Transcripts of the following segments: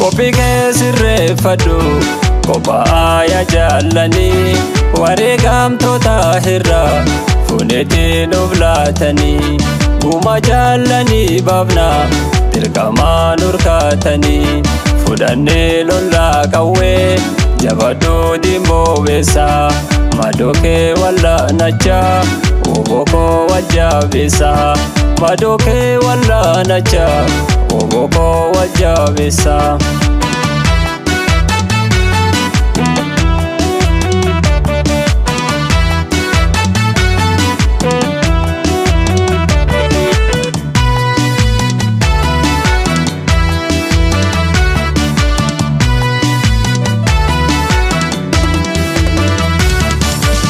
Qophii kee sirreeffadhu kophaa yaa jaallanii wareegamtoota irraa funeetii nuuf laatanii guma jaallanii baafna dirqamaa nurkaatanii fudhannee lollaa qawwee jabaduu dimboobeessaa madokee wallaanachaa obokoo wajjaabeessaa madokee wallaanachaa obokoo wajjaabeessaa.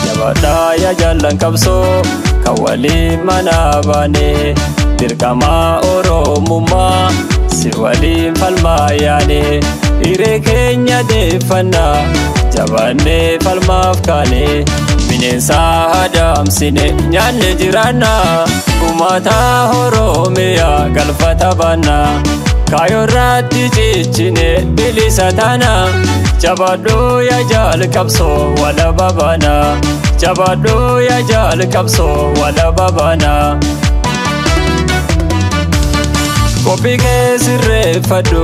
Jabaadhaa jaallan qabsoo kan waliin mana baane dirqama Oromummaa si waliin falmaa yaane hiree keenya deeffannaa jabaannee falmaaf kaane bineensa adamsine nyaanne jiraannaa uummata Oromiyaa galfata baannaa kaayyoorratti cichine bilisa taanaa jabaadhuu yaa jaal qabsoo walaba baanaa. Jabaadhuu yaa jaal qabsoo walaba baanaa. Qophii kee sirreeffadhu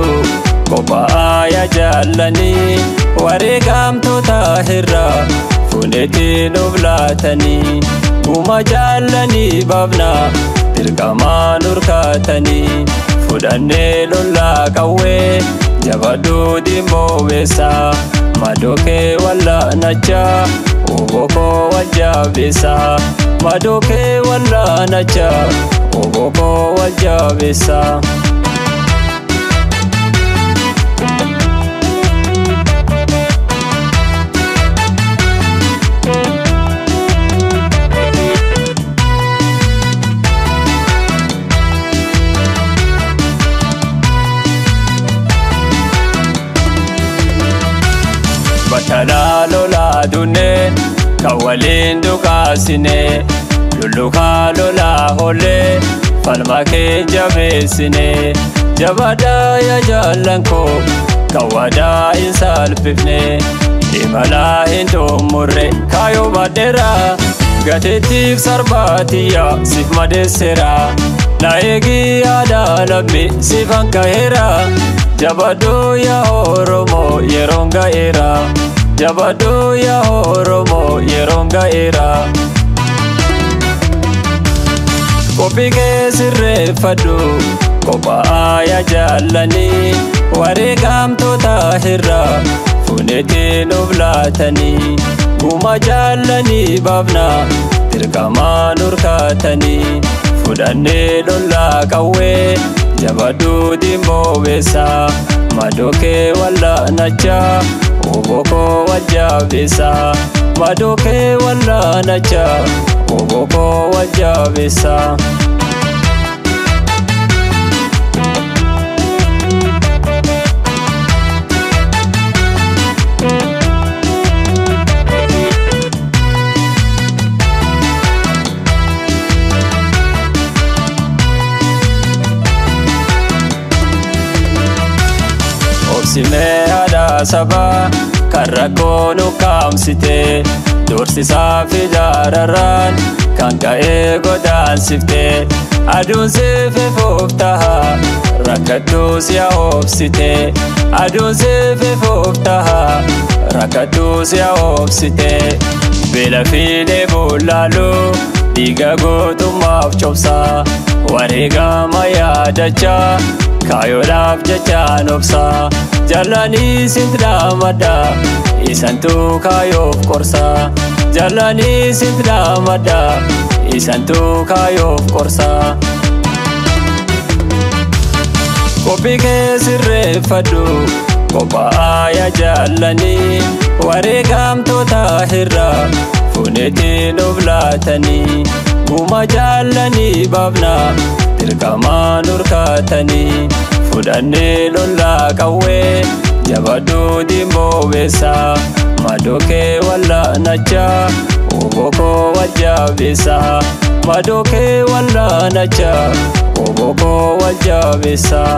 kophaa yaa jaallanii wareegamtoota irraa funeetii nuuf laatanii guma jaallanii baafna dirqamaa nurkaatanii fudhannee lollaa qawwee jabaduu dimboobeessaa madokee wallaanachaa obokoo wajjaabeessaa madokee wallaanachaa obokoo wajjaabeessaa. Batalaa lolaa dunnee kan waliin dhukaasine lullukaa lolaa hollee falma kee jabeessine jabaadhaa yaa jaallan koo kan wadaa hin salphifne imalaa hin xumurre kaayyoo baadheeraa gateettiif sarbaatiyyaa siif madeesseera na eegi aadaa lammi siif hankaheera jabaadhuu yaa Oromoo yeroon ga'eera. Jabaadhuu yaa Oromoo yeroon ga'eera. Qophii kee sirreeffadhu kophaa yaa jaallanii wareegamtoota irraa funeetii nuuf laatanii guma jaallanii baafna dirqamaa nurkaatanii fudhannee lollaa qawwee jabaduu dimboobeessaa madokee wallaanachaa obokoo wajjaabeessaa madokee wallaanachaa obokoo wajjaabeessaa. Obsimee aadaa sabaa kan rakkoo nu kaamsite dursisaa fi jaararraan kan ka'ee godaansifte aduun siif ifuuf taha rakkattuu si'a obsite aduun siif ifuuf taha rakkattuu si'a obsite. Beela fiidee bullaaluu dhiiga gootummaaf cobsaa wareegama yaadachaa kaayoodhaaf jechaan obsaa jaalanii sinti dhaamadhaa isantuu kaayoof qorsaa jaalanii sinti dhaamadhaa isantuu kaayoof qorsaa. Qophii kee sirreeffadhu qophaa'aa jaallanii wareegamtoota irraa funeetiin of laatanii guma jaallanii baafna dirqamaan urkaatanii fudhannee lollaa qawwee jabaduu dimboobeessaa madokee wallaanachaa obokoo wajjaabeessaa madokee wallaanachaa obokoo wajjaabeessaa.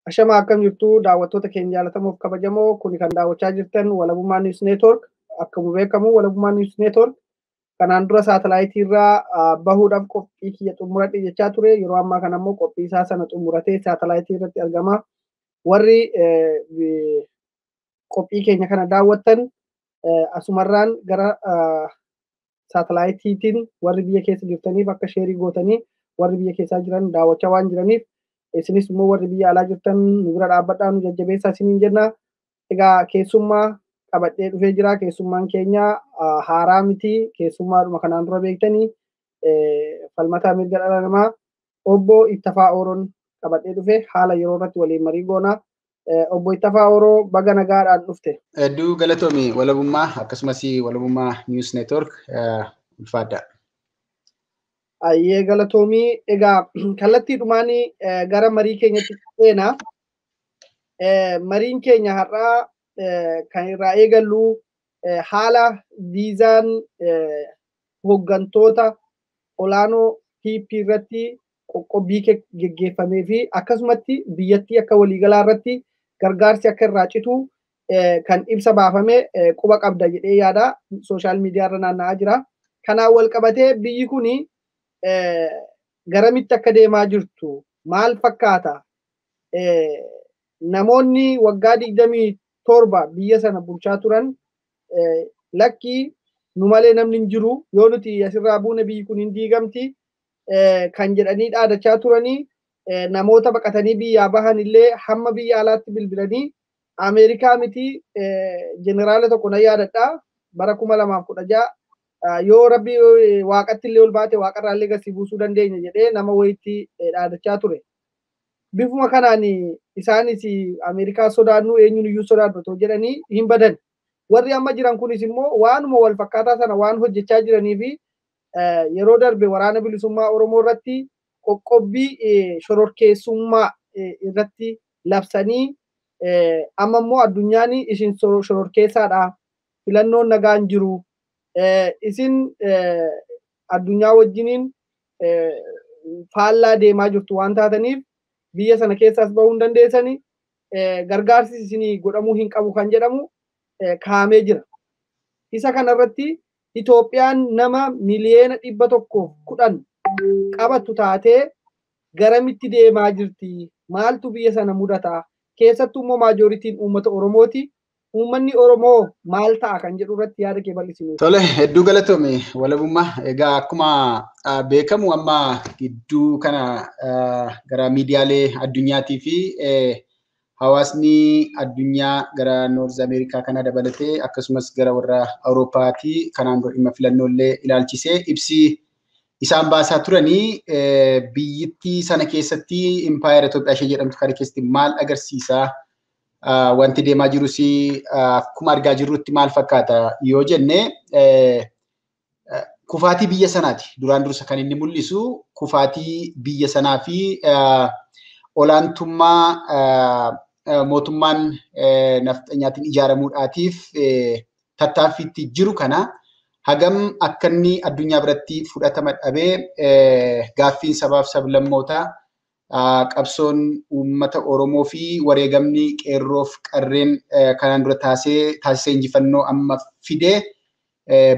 Ashama akkam jirtu daawwattoota keenya jaalatamuuf kabajamoo kuni kan daawwachaa jirtan Walabummaa News Network akkuma beekamu Walabummaa News Network kanaan dura saatalaayitii irraa bahuudhaaf qophii kiyya xumuradhe jechaa ture yeroo ammaa kana immoo qophii isaa sana xumuratee saatalaayitii irratti argama. Warri qophii keenya kana daawwattan asumarraan gara saatalaayitiitiin warri biyya keessa jirtaniif akka sheerii gootanii warri biyya keessaa jiran daawwachaa waan jiraniif isinis immoo warri biyya alaa jirtan nu bira dhaabbadhaa nu jajjabeessaa isiniin jenna. Egaa keessummaa qabadhee dhufee jira. Keessummaan keenya haaraa miti. Keessummaadhuma kanaan dura beektanii falmataa mirga dhala namaa obbo Ittafaa Ooroon qabadhee dhufe haala yeroo irratti waliin marii goona. Obbo Ittafaa Ooroo baga nagaadhaan dhufte. Hedduu galatoomi Walabummaa akkasumas Walabummaa News Network ulfaadha. Ayyee galatoomii egaa kallattiidhumaanii gara marii keenyatti seenaa. Mariin keenya har'aa kan irraa eegallu haala viizaan hooggantoota olaanoo PP irratti qoqqobbii geggeeffamee fi akkasumatti biyyattii akka waliigalaa irratti gargaarsi akka irraa citu kan ibsa baafame quba qabda jedhee yaada sooshaal miidiyaa irra naanna'aa jira. Kanaan wal qabatee biyyi kuni garamitti akka deemaa jirtu maal fakkaata? Namoonni waggaa 27 biyya sana bulchaa turan lakkii nu malee namni hin jiru yoo nuti asirraa buune biyyi kun hin diigamti kan jedhanii dhaadachaa turanii namoota baqatanii biyyaa bahan illee hamma biyya alaatti bilbilanii Ameerikaa miti jeneraala tokko nan yaadadha bara 2016 yoo rabbi waaqatti illee ol baate waaqarraa illee gadi buusuu dandeenya jedhee nama wayitti dhaadachaa ture. Bifuma kanaan isaanis Ameerikaa sodaannu eenyuun iyyuu sodaannu otoo jedhanii hin badan. Warri amma jiran kunis immoo waanuma wal fakkaataa sana waan hojjechaa jiranii fi yeroo darbe waraana bilisummaa Oromoo irratti qoqqobbii shororkeessummaa irratti labsanii amma immoo addunyaan isin shororkeessaadha filannoon nagaan jiru. Isin addunyaa wajjiniin faallaa deemaa jirtu waan taataniif biyya sana keessaas bahuu hin dandeessani gargaarsi isinii godhamuu hin qabu kan jedhamu kaa'amee jira. Isa kanarratti Itoophiyaan nama miliyoona 110 qabattu taatee garamitti deemaa jirti? Maaltu biyya sana mudata? Keessattuu immoo maajooritiin uummata Oromooti. Uummanni Oromoo maal ta'a kan jedhu irratti yaada kee bal'isinu. Tole hedduu galatoomi Walabummaa. Egaa akkuma beekamu amma gidduu kana gara miidiyaalee addunyaatii fi hawaasni addunyaa gara Noorz Ameerikaa kana dabalatee akkasumas gara warra Awurooppaatii kanaan dura dhimma filannoolee ilaalchisee ibsi isaan baasaa turanii biyyittii sana keessatti impaayera Itoophiyaa ishee jedhamtu kana keessatti maal agarsiisaa? Wanti deemaa jirus akkuma argaa jirrutti maal fakkaata yoo jenne kufaatii biyya sanaati. Duraan dursa kan inni mul'isu kufaatii biyya sanaa fi olaantummaa mootummaan nafxanyaatiin ijaaramuudhaatiif tattaaffiitti jiru kana hagam akka inni addunyaa biratti fudhatama dhabee gaaffiin sabaaf sablammootaa qabsoon uummata Oromoo fi wareegamni qeerroof qarreen kanaan dura taasisee injifannoo amma fidee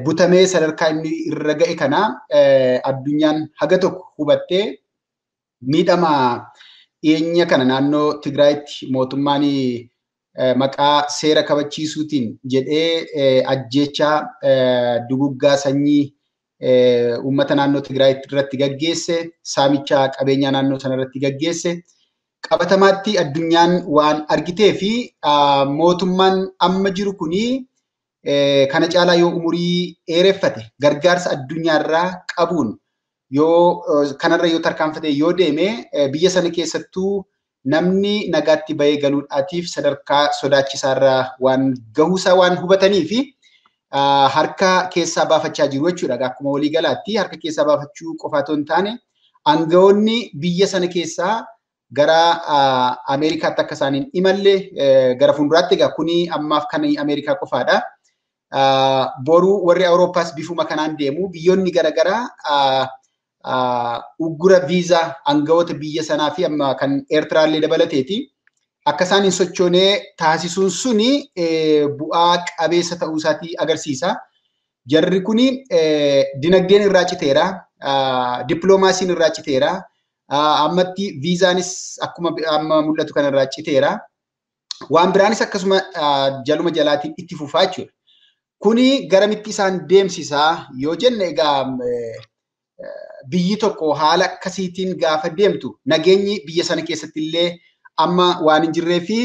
butamee sadarkaa inni irra ga'e kana addunyaan haga tokko hubattee miidhama dhiyeenya kana naannoo Tigraayitti mootummaan maqaa seera kabachiisuutiin jedhee ajjeechaa duguggaa sanyii uummata naannoo Tigraayitti irratti gaggeesse, saamicha qabeenyaa naannoo sana irratti gaggeesse, qabatamaatti addunyaan waan argitee fi mootummaan amma jiru kuni kana caalaa yoo umurii dheereffate gargaarsa addunyaarraa qabuun yoo kanarra yoo tarkaanfate yoo deeme biyya sana keessattuu namni nagaatti bahee galuudhaatiif sadarkaa sodaachisaarraa waan gahuusaa waan hubatanii fi harka keessaa baafachaa jiru jechuudha. Akkuma waliigalaatti harka keessaa baafachuu qofa otoo hin taane aangawoonni biyya sana keessaa gara Ameerikaatti akka isaan hin imalle gara fuulduraatti egaa kuni ammaaf kan Ameerikaa qofaadha. Boruu warri Awurooppaas bifuma kanaan deemu biyyoonni garaagaraa uggura viizaa aangawoota biyya sanaa fi amma kan Eertiraallee dabalateeti. Akka isaan hin sochoonee taasisuun suni bu'aa qabeessa ta'uu isaatii agarsiisa. Jarri kuni dinagdeen irraa citeera, dippiloomaasiin irraa citeera, ammatti viizaanis akkuma amma mul'atu kana irraa citeera. Waan biraanis akkasuma jaluma jalaatiin itti fufaa jechuudha. Kuni garamitti isaan deemsisaa yoo jenne egaa biyyi tokko haala akkasiitiin gaafa deemtu nageenyi biyya sana keessatti illee amma waan hin jirree fi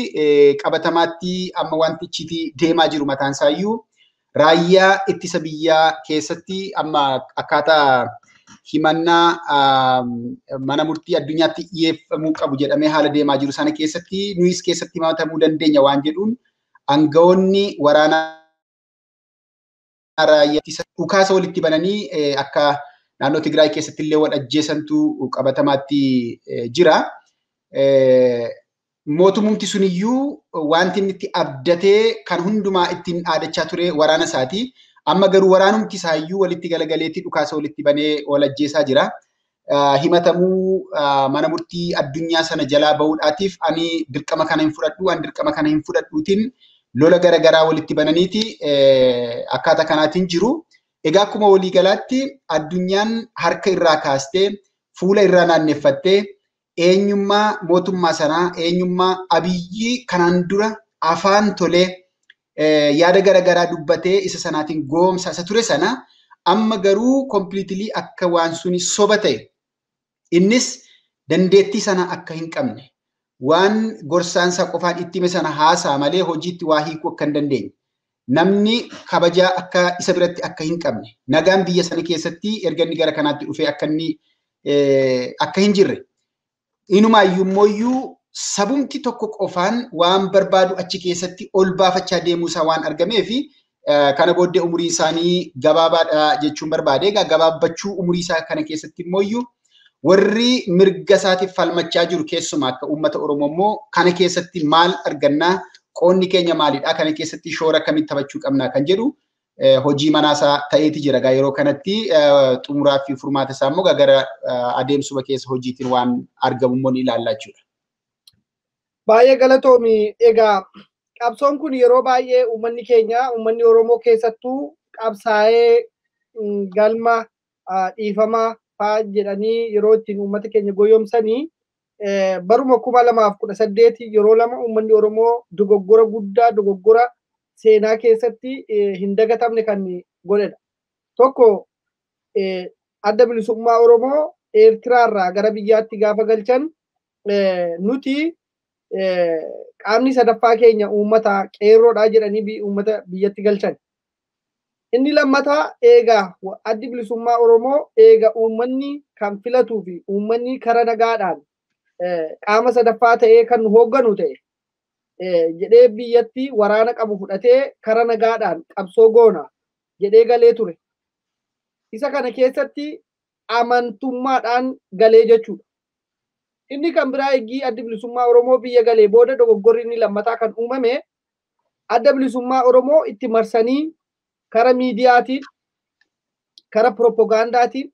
qabatamaatti amma wanti ichiitii deemaa jiru mataan isaayyuu raayyaa ittisa biyyaa keessatti amma akkaataa himannaa mana murtii addunyaatti dhiyeeffamuu qabu jedhamee haala deemaa jiru sana keessatti nuyis keessatti himatamuu dandeenya waan jedhuun aangawoonni waraanaa raayyaa ittisa dhukaasa walitti bananii akka naannoo Tigraay keessatti illee wal ajjeesantu qabatamaatti jira. Mootummaan suniyyuu wanti inni itti abdatee kan hundumaa ittiin dhaadachaa ture waraana isaati. Amma garuu waraanumti isaayyuu walitti galagaleetti dhukaasa walitti banee wal ajjeesaa jira. Himatamuu mana murtii addunyaa sana jalaa bahuudhaatiif ani dirqama kana hin fudhadhu, ani dirqama kana hin fudhadhuutiin lola garaagaraa walitti bananiiti akkaataa kanaatiin jiru. Egaa akkuma waliigalaatti addunyaan harka irraa kaastee fuula irraa naanneeffattee eenyummaa mootummaa sanaa eenyummaa Abiyyi kanaan dura afaan tolee yaada garaagaraa dubbatee isa sanaatiin goomsaa isa ture sana amma garuu kompiliitilii akka waan suni soba ta'e innis dandeettii sana akka hin qabne waan gorsaansaa qofaan itti hime sana haasaa malee hojiitti waa hiikuu akka hin dandeenye. Namni kabajaa akka isa biratti akka hin qabne nagaan biyya sana keessatti erga inni gara kanaatti dhufee akka inni akka hin jirre inumaayyuu sabumti tokko qofaan waan barbaadu achi keessatti ol baafachaa deemuusaa waan argamee fi kana booddee umurii isaanii gabaabaadha jechuun barbaade. Egaa gabaabbachuu umurii isaa kana keessatti immooyyuu warri mirga isaatiif falmachaa jiru keessumaa akka uummata Oromoo immoo kana keessatti maal argannaa qoonni keenya maalidha kana keessatti shoora akkamitti taphachuu qabna kan jedhu hojii manaasaa ta'eeti jira. Egaa yeroo kanatti xumuraa fi furmaata isaa immoo gara adeemsuma keessa hojiitiin waan argamu immoo ni ilaalla jechuudha. Baay'ee galatoomi. Egaa qabsoon kun yeroo baay'ee uummanni keenya uummanni Oromoo keessattuu qabsaa'ee galma dhiifama fa'aa jedhanii yeroo ittiin uummata keenya goyoomsanii baruma 2018 yeroo lama uummanni Oromoo dogoggora guddaa dogoggora seenaa keessatti hin dagatamne kan godhedha. Tokko adda bilisummaa Oromoo Eertiraarraa gara biyyaatti gaafa galchan nuti qaamni sadaffaa keenya uummata qeerroodha jedhanii uummata biyyatti galchan. Inni lammataa eega addi bilisummaa Oromoo eega uummanni kan filatuu fi uummanni kara nagaadhaan qaama sadaffaa ta'ee kan nu hoogganu ta'e jedhee biyyatti waraana qabu fudhatee kara nagaadhaan qabsoo goona jedhee galee ture. Isa kana keessatti amantummaadhaan galee jechuudha. Inni kan biraa eegii adda bilisummaa Oromoo biyya galee booda dogoggorri inni lammataa kan uumame adda bilisummaa Oromoo itti marsanii kara miidiyaatiin, kara piroopagaandaatiin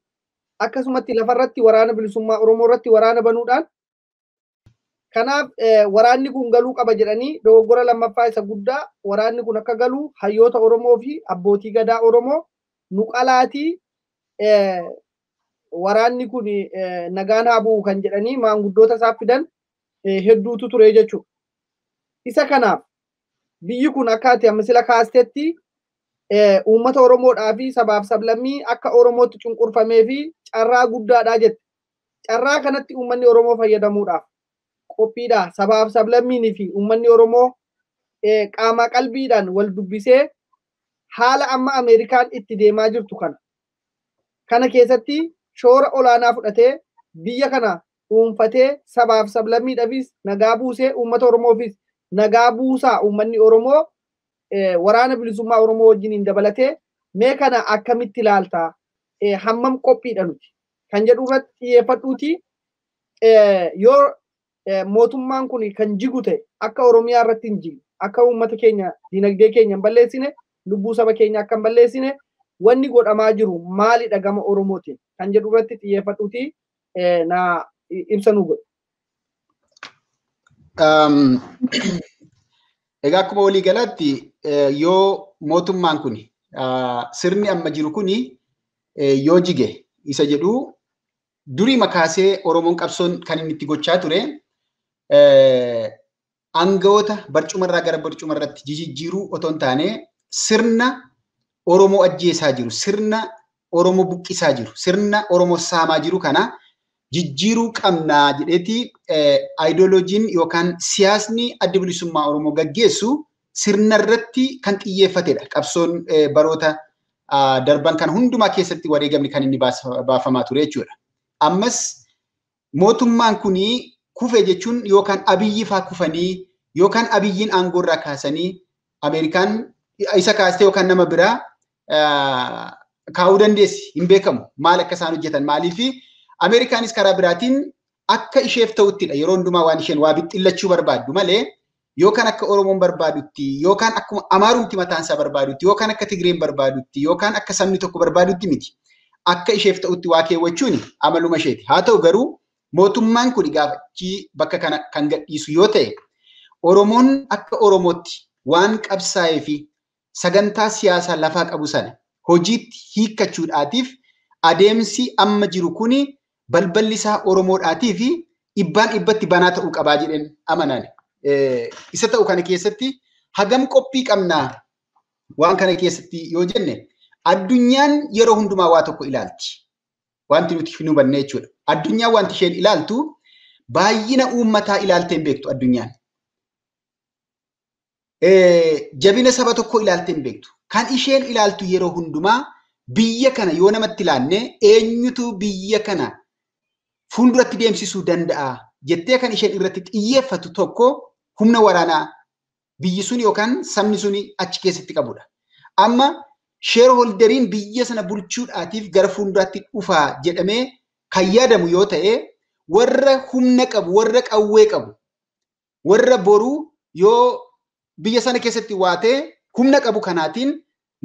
akkasumatti lafarratti waraana bilisummaa Oromoo irratti waraana banuudhaan kanaaf waraanni kun galuu qaba jedhanii dogoggora lammaffaa isa guddaa waraanni kun akka galu hayyoota Oromoo fi abbootii gadaa Oromoo nu qalaatii waraanni kun nagaan haa bu'u kan jedhanii maanguddoota isaa fidan hedduutu ture jechuudha. Isa kanaaf biyyi kun akka ati amma sila kaastetti uummata Oromoodhaa fi sabaaf sablammii akka Oromootti cunqurfamee fi carraa guddaadha jette. Carraa kanatti uummanni Oromoo fayyadamuudhaaf qophiidha. Sabaaf sablammiinii fi uummanni Oromoo qaama qalbiidhaan wal dubbisee haala amma Ameerikaan itti deemaa jirtu kana. Kana keessatti shoora olaanaa fudhatee biyya kana dhuunfatee sabaaf sablammiidhaafis nagaa buusee uummata Oromoofis nagaa buusaa uummanni Oromoo waraana bilisummaa Oromoo wajjiniin dabalatee mee kana akkamitti ilaaltaa hammam qophiidha nuti kan jedhu irratti xiyyeeffadhuuti yoo mootummaan kun kan jigu ta'e akka Oromiyaa irratti hin jigne akka uummata keenya dinagdee keenya hin balleessine lubbuu saba keenya akka hin balleessine wanni godhamaa jiru maalidha gama Oromootiin kan jedhu irratti xiyyeeffadhuuti na ibsa nu godhu. Egaa akkuma walii galaatti yoo mootummaan kun sirni amma jiru kun yoo jige isa jedhu durii makaasee Oromoon qabsoon kan inni itti gochaa ture aangawoota barcumarraa gara barcumarratti jijjiiruu otoo hin taane sirna Oromoo ajjeesaa jiru, sirna Oromoo buqqisaa jiru, sirna Oromoo saamaa jiru kana jijjiiruu qabnaa jedheeti aayidooloojiin yookaan siyaasni adda bilisummaa Oromoo gaggeessu sirna irratti kan xiyyeeffatedha. Qabsoon baroota darban kan hundumaa keessatti wareegamni kan inni baafamaa ture jechuudha. Ammas mootummaan kuni kufe jechuun yookaan Abiyyi faa kufanii yookaan Abiyyiin aangoo irraa kaasanii Ameerikaan isa kaastee yookaan nama biraa kaa'uu dandeessi hin beekamu maal akka isaan hojjetan maaliifi Ameerikaanis karaa biraatiin akka isheef ta'uttidha yeroo hundumaa waan isheen waa bixxillachuu barbaaddu malee yookaan akka Oromoon barbaadutti yookaan akkuma Amaarumti mataan isaa barbaadutti yookaan akka Tigreen barbaadutti yookaan akka sabni tokko barbaadutti miti. Akka isheef ta'utti waa keewwachuun amaluma isheeti. Haa ta'u garuu mootummaan kun gaafachii bakka kana kan gadhiisu yoo ta'e Oromoon akka Oromootti waan qabsaa'ee fi sagantaa siyaasaa lafaa qabu sana hojiitti hiikkachuudhaatiif adeemsi amma jiru kuni balballi isaa Oromoodhaatii fi dhibbaan dhibbatti banaa ta'uu qabaa jedheen amanaan. Isa ta'u kana keessatti hagam qophii qabnaa waan kana keessatti yoo jenne addunyaan yeroo hundumaa waa tokko ilaalti. Wanti nuti hin hubanne jechuudha. Addunyaan wanti isheen ilaaltu baay'ina uummataa ilaaltee hin beektu addunyaan. Jabina saba tokkoo ilaaltee hin beektu. Kan isheen ilaaltu yeroo hundumaa biyya kana yoo namatti ilaanne eenyutu biyya kana fuulduratti deemsisuu danda'a jettee kan isheen irratti xiyyeeffatu tokko humna waraanaa biyyi sun yookaan sabni sun achi keessatti qabudha. Amma sheerholderiin biyya sana bulchuudhaatiif gara fuulduraatti dhufaa jedhamee kan yaadamu yoo ta'e warra humna qabu, warra qawwee qabu, warra boruu yoo biyya sana keessatti waa ta'e humna qabu kanaatiin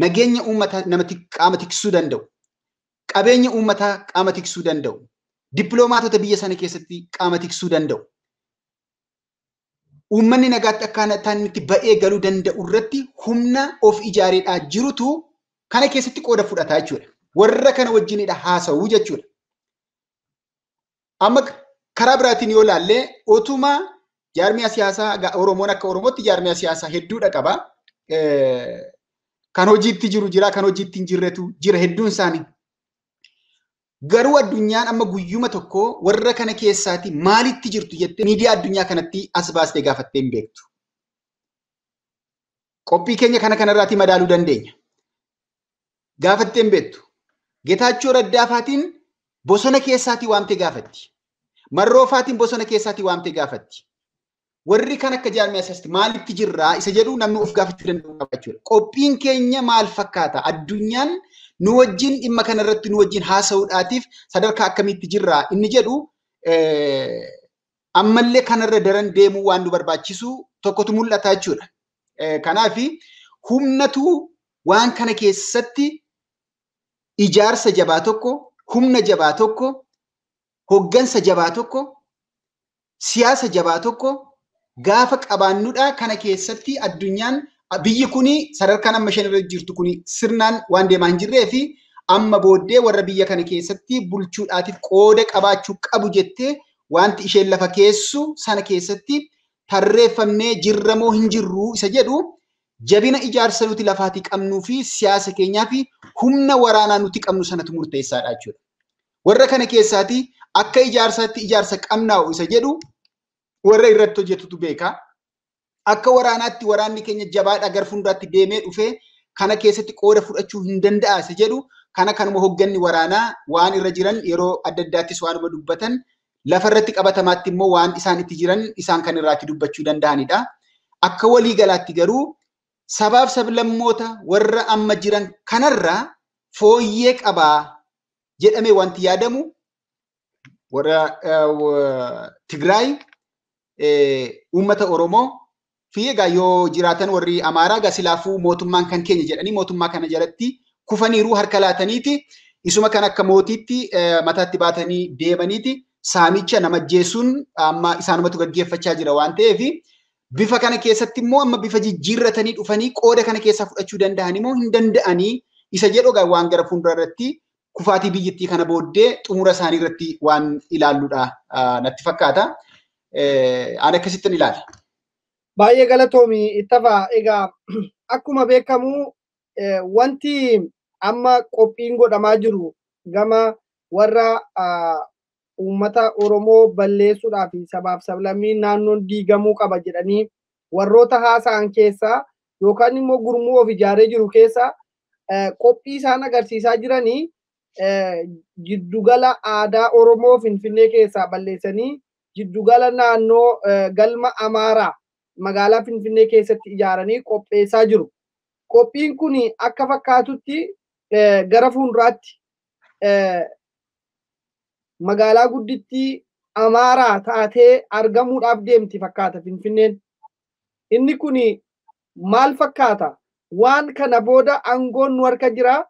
nageenya uummataa namatti qaama tiksuu danda'u, qabeenya uummataa qaama tiksuu danda'u, dippiloomaatota biyya sana keessatti qaama tiksuu danda'u. Uummanni nagaatti akkaataa inni itti ba'ee galuu danda'u irratti humna of ijaareedhaa jirutu kana keessatti qooda fudhataa jechuudha. Warra kana wajjinidha haasa'uu jechuudha. Amma karaa biraatiin yoo ilaalle otuma jaarmiyaa siyaasaa Oromoon akka Oromootti jaarmiyaa siyaasaa hedduudha qaba. Kan hojiitti jiru jira, kan hojiitti hin jirretu jira hedduun isaanii. Garuu addunyaan amma guyyuma tokko warra kana keessaati maalitti jirtu jettee miidiyaa addunyaa kanatti as baastee gaafattee hin beektu. Qophii keenya kana kanarraati madaaluu dandeenya. Gaafattee hin beektu. Getaachoo Raddaafaatiin bosona keessaatii waamtee gaafatti. Marroofaatiin bosona keessaatii waamtee gaafatti. Warri kan akka jaarmiyaa siyaasaatti maalitti jirraa isa jedhu namni of gaafachuu danda'u qaba jechuudha. Qophiin keenya maal fakkaata? Addunyaan nu wajjin dhimma kanarratti nu wajjin haasa'uudhaatiif sadarkaa akkamiitti jirraa inni jedhu ammallee kanarra daran deemuu waan nu barbaachisu tokkotu mul'ata jechuudha. Kanaaf humnatu waan kana keessatti ijaarsa jabaa tokko, humna jabaa tokko, hoggansa jabaa tokko, siyaasa jabaa tokko gaafa qabaannudha. Kana keessatti addunyaan biyyi kuni sadarkaan amma isheen irra jirtu kuni sirnaan waan deemaa hin jirree fi amma booddee warra biyya kana keessatti bulchuudhaatiif qooda qabaachuu qabu jettee wanti isheen lafa keessu sana keessatti tarreeffamnee jirramoo hin jirru isa jedhu jabina ijaarsa nuti lafaatii qabnuu fi siyaasa keenyaa fi humna waraanaa nuti qabnu sanatu murteessaadha jechuudha. Warra kana keessaati akka ijaarsaatti ijaarsa qabnaa'u isa jedhu warra irratti hojjetutu beeka. Akka waraanaatti waraanni keenya jabaadha gara fuulduraatti deemee dhufee kana keessatti qooda fudhachuu hin danda'a isa jedhu kana kanuma hogganni waraanaa waan irra jiran yeroo adda addaattis waanuma dubbatan lafa irratti qabatamaatti immoo waan isaan itti jiran isaan kan irraatti dubbachuu danda'anidha. Akka waliigalaatti garuu sabaaf sablammoota warra amma jiran kanarraa fooyyee qabaa jedhamee wanti yaadamu warra Tigraay, uummata Oromoo fi egaa yoo jiraatan warri Amaaraa egaa silaafuu mootummaan kan keenya jedhanii mootummaa kana jalatti kufaniiru harka laataniiti. Isuma kan akka mootiitti mataatti baatanii deemaniiti. Saamicha nama ajjeesuun amma isaanumatu gaggeeffachaa jira waan ta'eef bifa kana keessatti immoo amma bifa jijjiirratanii dhufanii qooda kana keessaa fudhachuu danda'an immoo hin danda'anii isa jedhu egaa waan gara fuuldura irratti kufaatii biyyattii kana booddee xumura isaanii irratti waan ilaalludha natti fakkaata. Ani akkasittin ilaala. Baay'ee galatoomi Ittafaa. Egaa akkuma beekamu wanti amma qophiin godhamaa jiru gama warra uummata Oromoo balleessuudhaaf sabaaf sablammiin naannoon diigamuu qaba jedhanii warroota haasa'an keessaa yookaan immoo gurmuu of ijaaree jiru keessaa qophii isaan agarsiisaa jiranii jiddugala aadaa Oromoo Finfinnee keessaa balleessanii jiddugala naannoo galma Amaaraa magaalaa Finfinnee keessatti ijaaranii qopheessaa jiru. Qophiin kun akka fakkaatutti gara fuulduraatti magaalaa guddittii Amaaraa taatee argamuudhaaf deemti fakkaata Finfinneen. Inni kun maal fakkaata? Waan kana booda aangoon nu harka jira.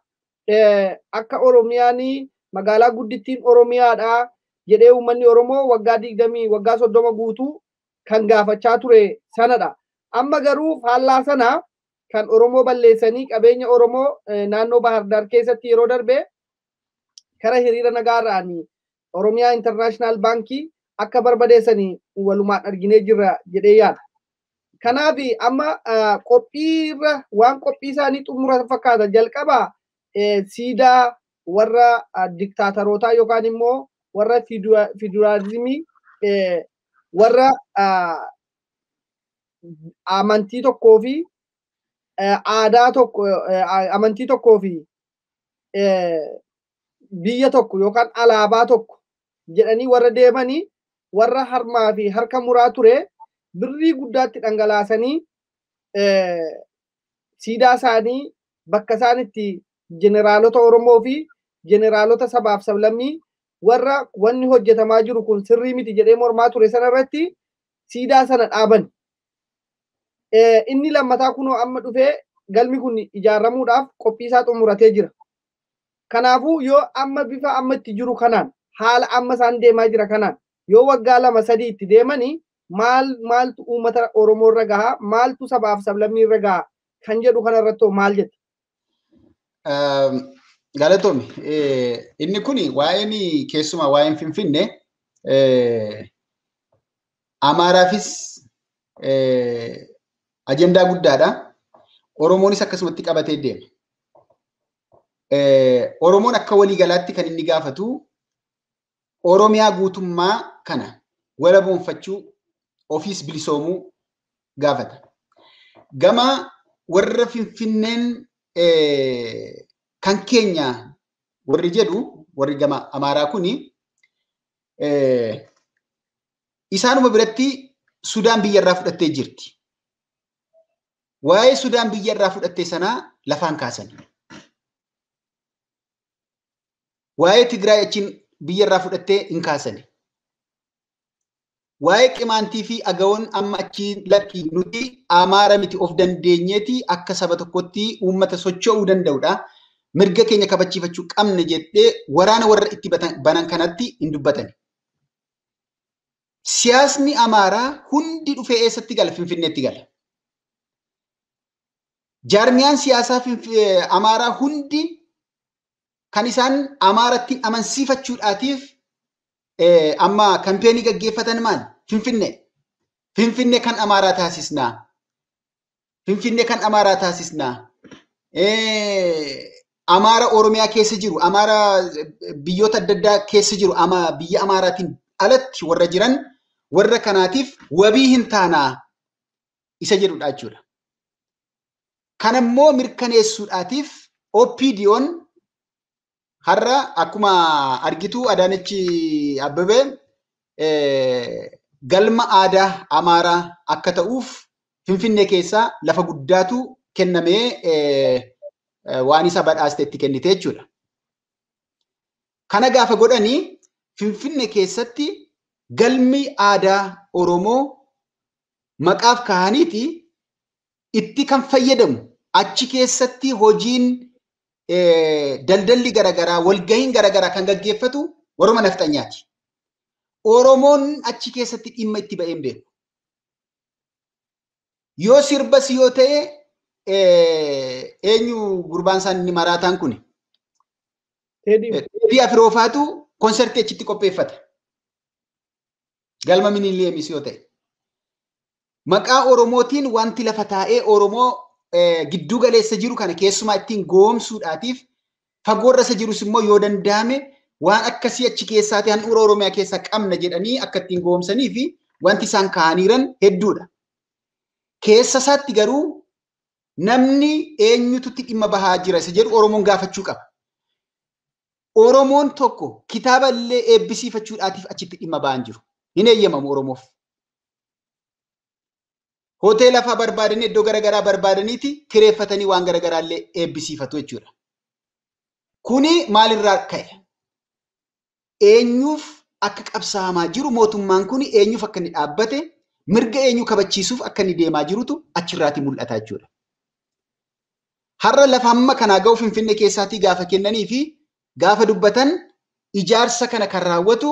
Akka Oromiyaan magaalaa guddittiin Oromiyaadha jedhee uummanni Oromoo waggaa 20 waggaa 30 guutuu kan gaafachaa ture sanadha. Amma garuu faallaa sana kan Oromoo balleessanii qabeenya Oromoo naannoo Bahar Daar keessatti yeroo darbe kara hiriira nagaarraan Oromiyaa International Baankii akka barbadeessanii walumaan arginee jirra jedhee yaada. Kanaaf amma qophiirra waan qophii isaanii xumura fakkaata. Jalqaba siidaa warra diktaatarootaa yookaan immoo warra federaalizimii warra amantii tokkoo fi aadaa tokko amantii tokkoo fi biyya tokko yookaan alaabaa tokko jedhanii warra deemanii warra harmaa fi harka muraa ture birrii guddaatti dhangalaasanii siidaa isaanii bakka isaan itti jeneraalota Oromoo fi jeneraalota sabaaf sablammii warra wanni hojjetamaa jiru kun sirrii miti jedhee mormaa ture sana irratti siidaa sana dhaaban. Inni lammataa kunoo amma dhufee galmi kun ijaaramuudhaaf qophii isaa xumuratee jira. Kanaafuu yoo amma bifa amma itti jiru kanaan haala amma isaan deemaa jira kanaan yoo waggaa 2 3 itti deemanii maaltu uummata Oromoo irra gahaa maaltu sabaaf sablammii irra gahaa kan jedhu kanarratti maal jetta? Galatoomi. Inni kun waa'een keessumaa waa'een Finfinnee Amaaraafis ajandaa guddaadha. Oromoonis akkasumatti qabatee deema. Oromoon akka waliigalaatti kan inni gaafatu Oromiyaa guutummaa kana walaboonfachuu ofiis bilisoomuu gaafata. Gama warra Finfinneen kan keenya warri jedhu warri gama Amaaraa kuni isaanuma biratti Sudaan biyyarraa fudhattee jirti. Waa'ee Sudaan biyyarraa fudhattee sanaa lafaan kaasani. Waa'ee Tigraay achiin biyyarraa fudhattee hin kaasani. Waa'ee Qimaantii fi Agawoon amma achi lakki nuti Amaara miti of dandeenyeeti akka saba tokkotti uummata socho'uu danda'udha. Mirga keenya kabachiifachuu qabna jettee waraana warra itti banan kanatti hin dubbatani. Siyaasni Amaaraa hundi dhufee eessatti gala? Finfinneetti gala. Jaarmiyaan siyaasaa Amaaraa hundi kan isaan Amaaratti amansiifachuudhaatiif amma kampeenii gaggeeffatan maal? Finfinnee. Finfinnee kan Amaaraa taasisnaa. Finfinnee kan Amaaraa taasisnaa. Amaara Oromiyaa keessa jiru, Amaara biyyoota adda addaa keessa jiru, biyya Amaaraatiin alatti warra jiran warra kanaatiif wabii hin taanaa isa jedhudha jechuudha. Kanammoo mirkaneessuudhaatiif OPDO'n har'a akkuma argitu Adaanech Abeebee galma aadaa Amaaraa akka ta'uuf Finfinnee keessaa lafa guddaatu kennamee waan isa badhaaste itti kennite jechuudha. Kana gaafa godhanii Finfinnee keessatti galmi aadaa Oromoo maqaaf kahaniiti itti kan fayyadamu achi keessatti hojiin daldalli garagaraa walgahiin garagaraa kan gaggeeffatu waruma nafxanyaati. Oromoon achi keessatti dhimma itti ba'een beeku. Yoo sirbas yoo ta'e eenyu gurbaan isaan inni maraataan kuni? Teedii Afroofaatu konsertii achitti qopheeffata. Galma Miniliyeemis yoo ta'e. Maqaa Oromootiin wanti lafa taa'ee Oromoo gidduu galeessa jiru kana keessumaa ittiin goomsuudhaatiif fagoorra isa jirus immoo yoo danda'ame waan akkasii achi keessaati handhuura Oromiyaa keessaa qabna jedhanii akka ittiin goomsanii fi wanti isaan kaa'aniiran hedduudha. Keessa isaatti garuu namni eenyututti dhimma bahaa jira isa jedhu Oromoon gaafachuu qaba. Oromoon tokko kitaaba illee eebbisiifachuudhaatiif achitti dhimma bahan jiru. Hin eeyyamamu Oromoof. Hoteela fa'aa barbaadanii iddoo garaagaraa barbaadaniiti kireeffatanii waan garaagaraa illee eebbisiifatu jechuudha. Kuni maalirraa ka'e? Eenyuuf akka qabsaamaa jiru mootummaan kuni eenyuuf akka inni dhaabbate mirga eenyu kabachiisuuf akka inni deemaa jirutu achirraati mul'ata jechuudha. Har'a lafa hamma kanaa ga'u Finfinnee keessaatii gaafa kennanii fi gaafa dubbatan ijaarsa kana kan raawwatu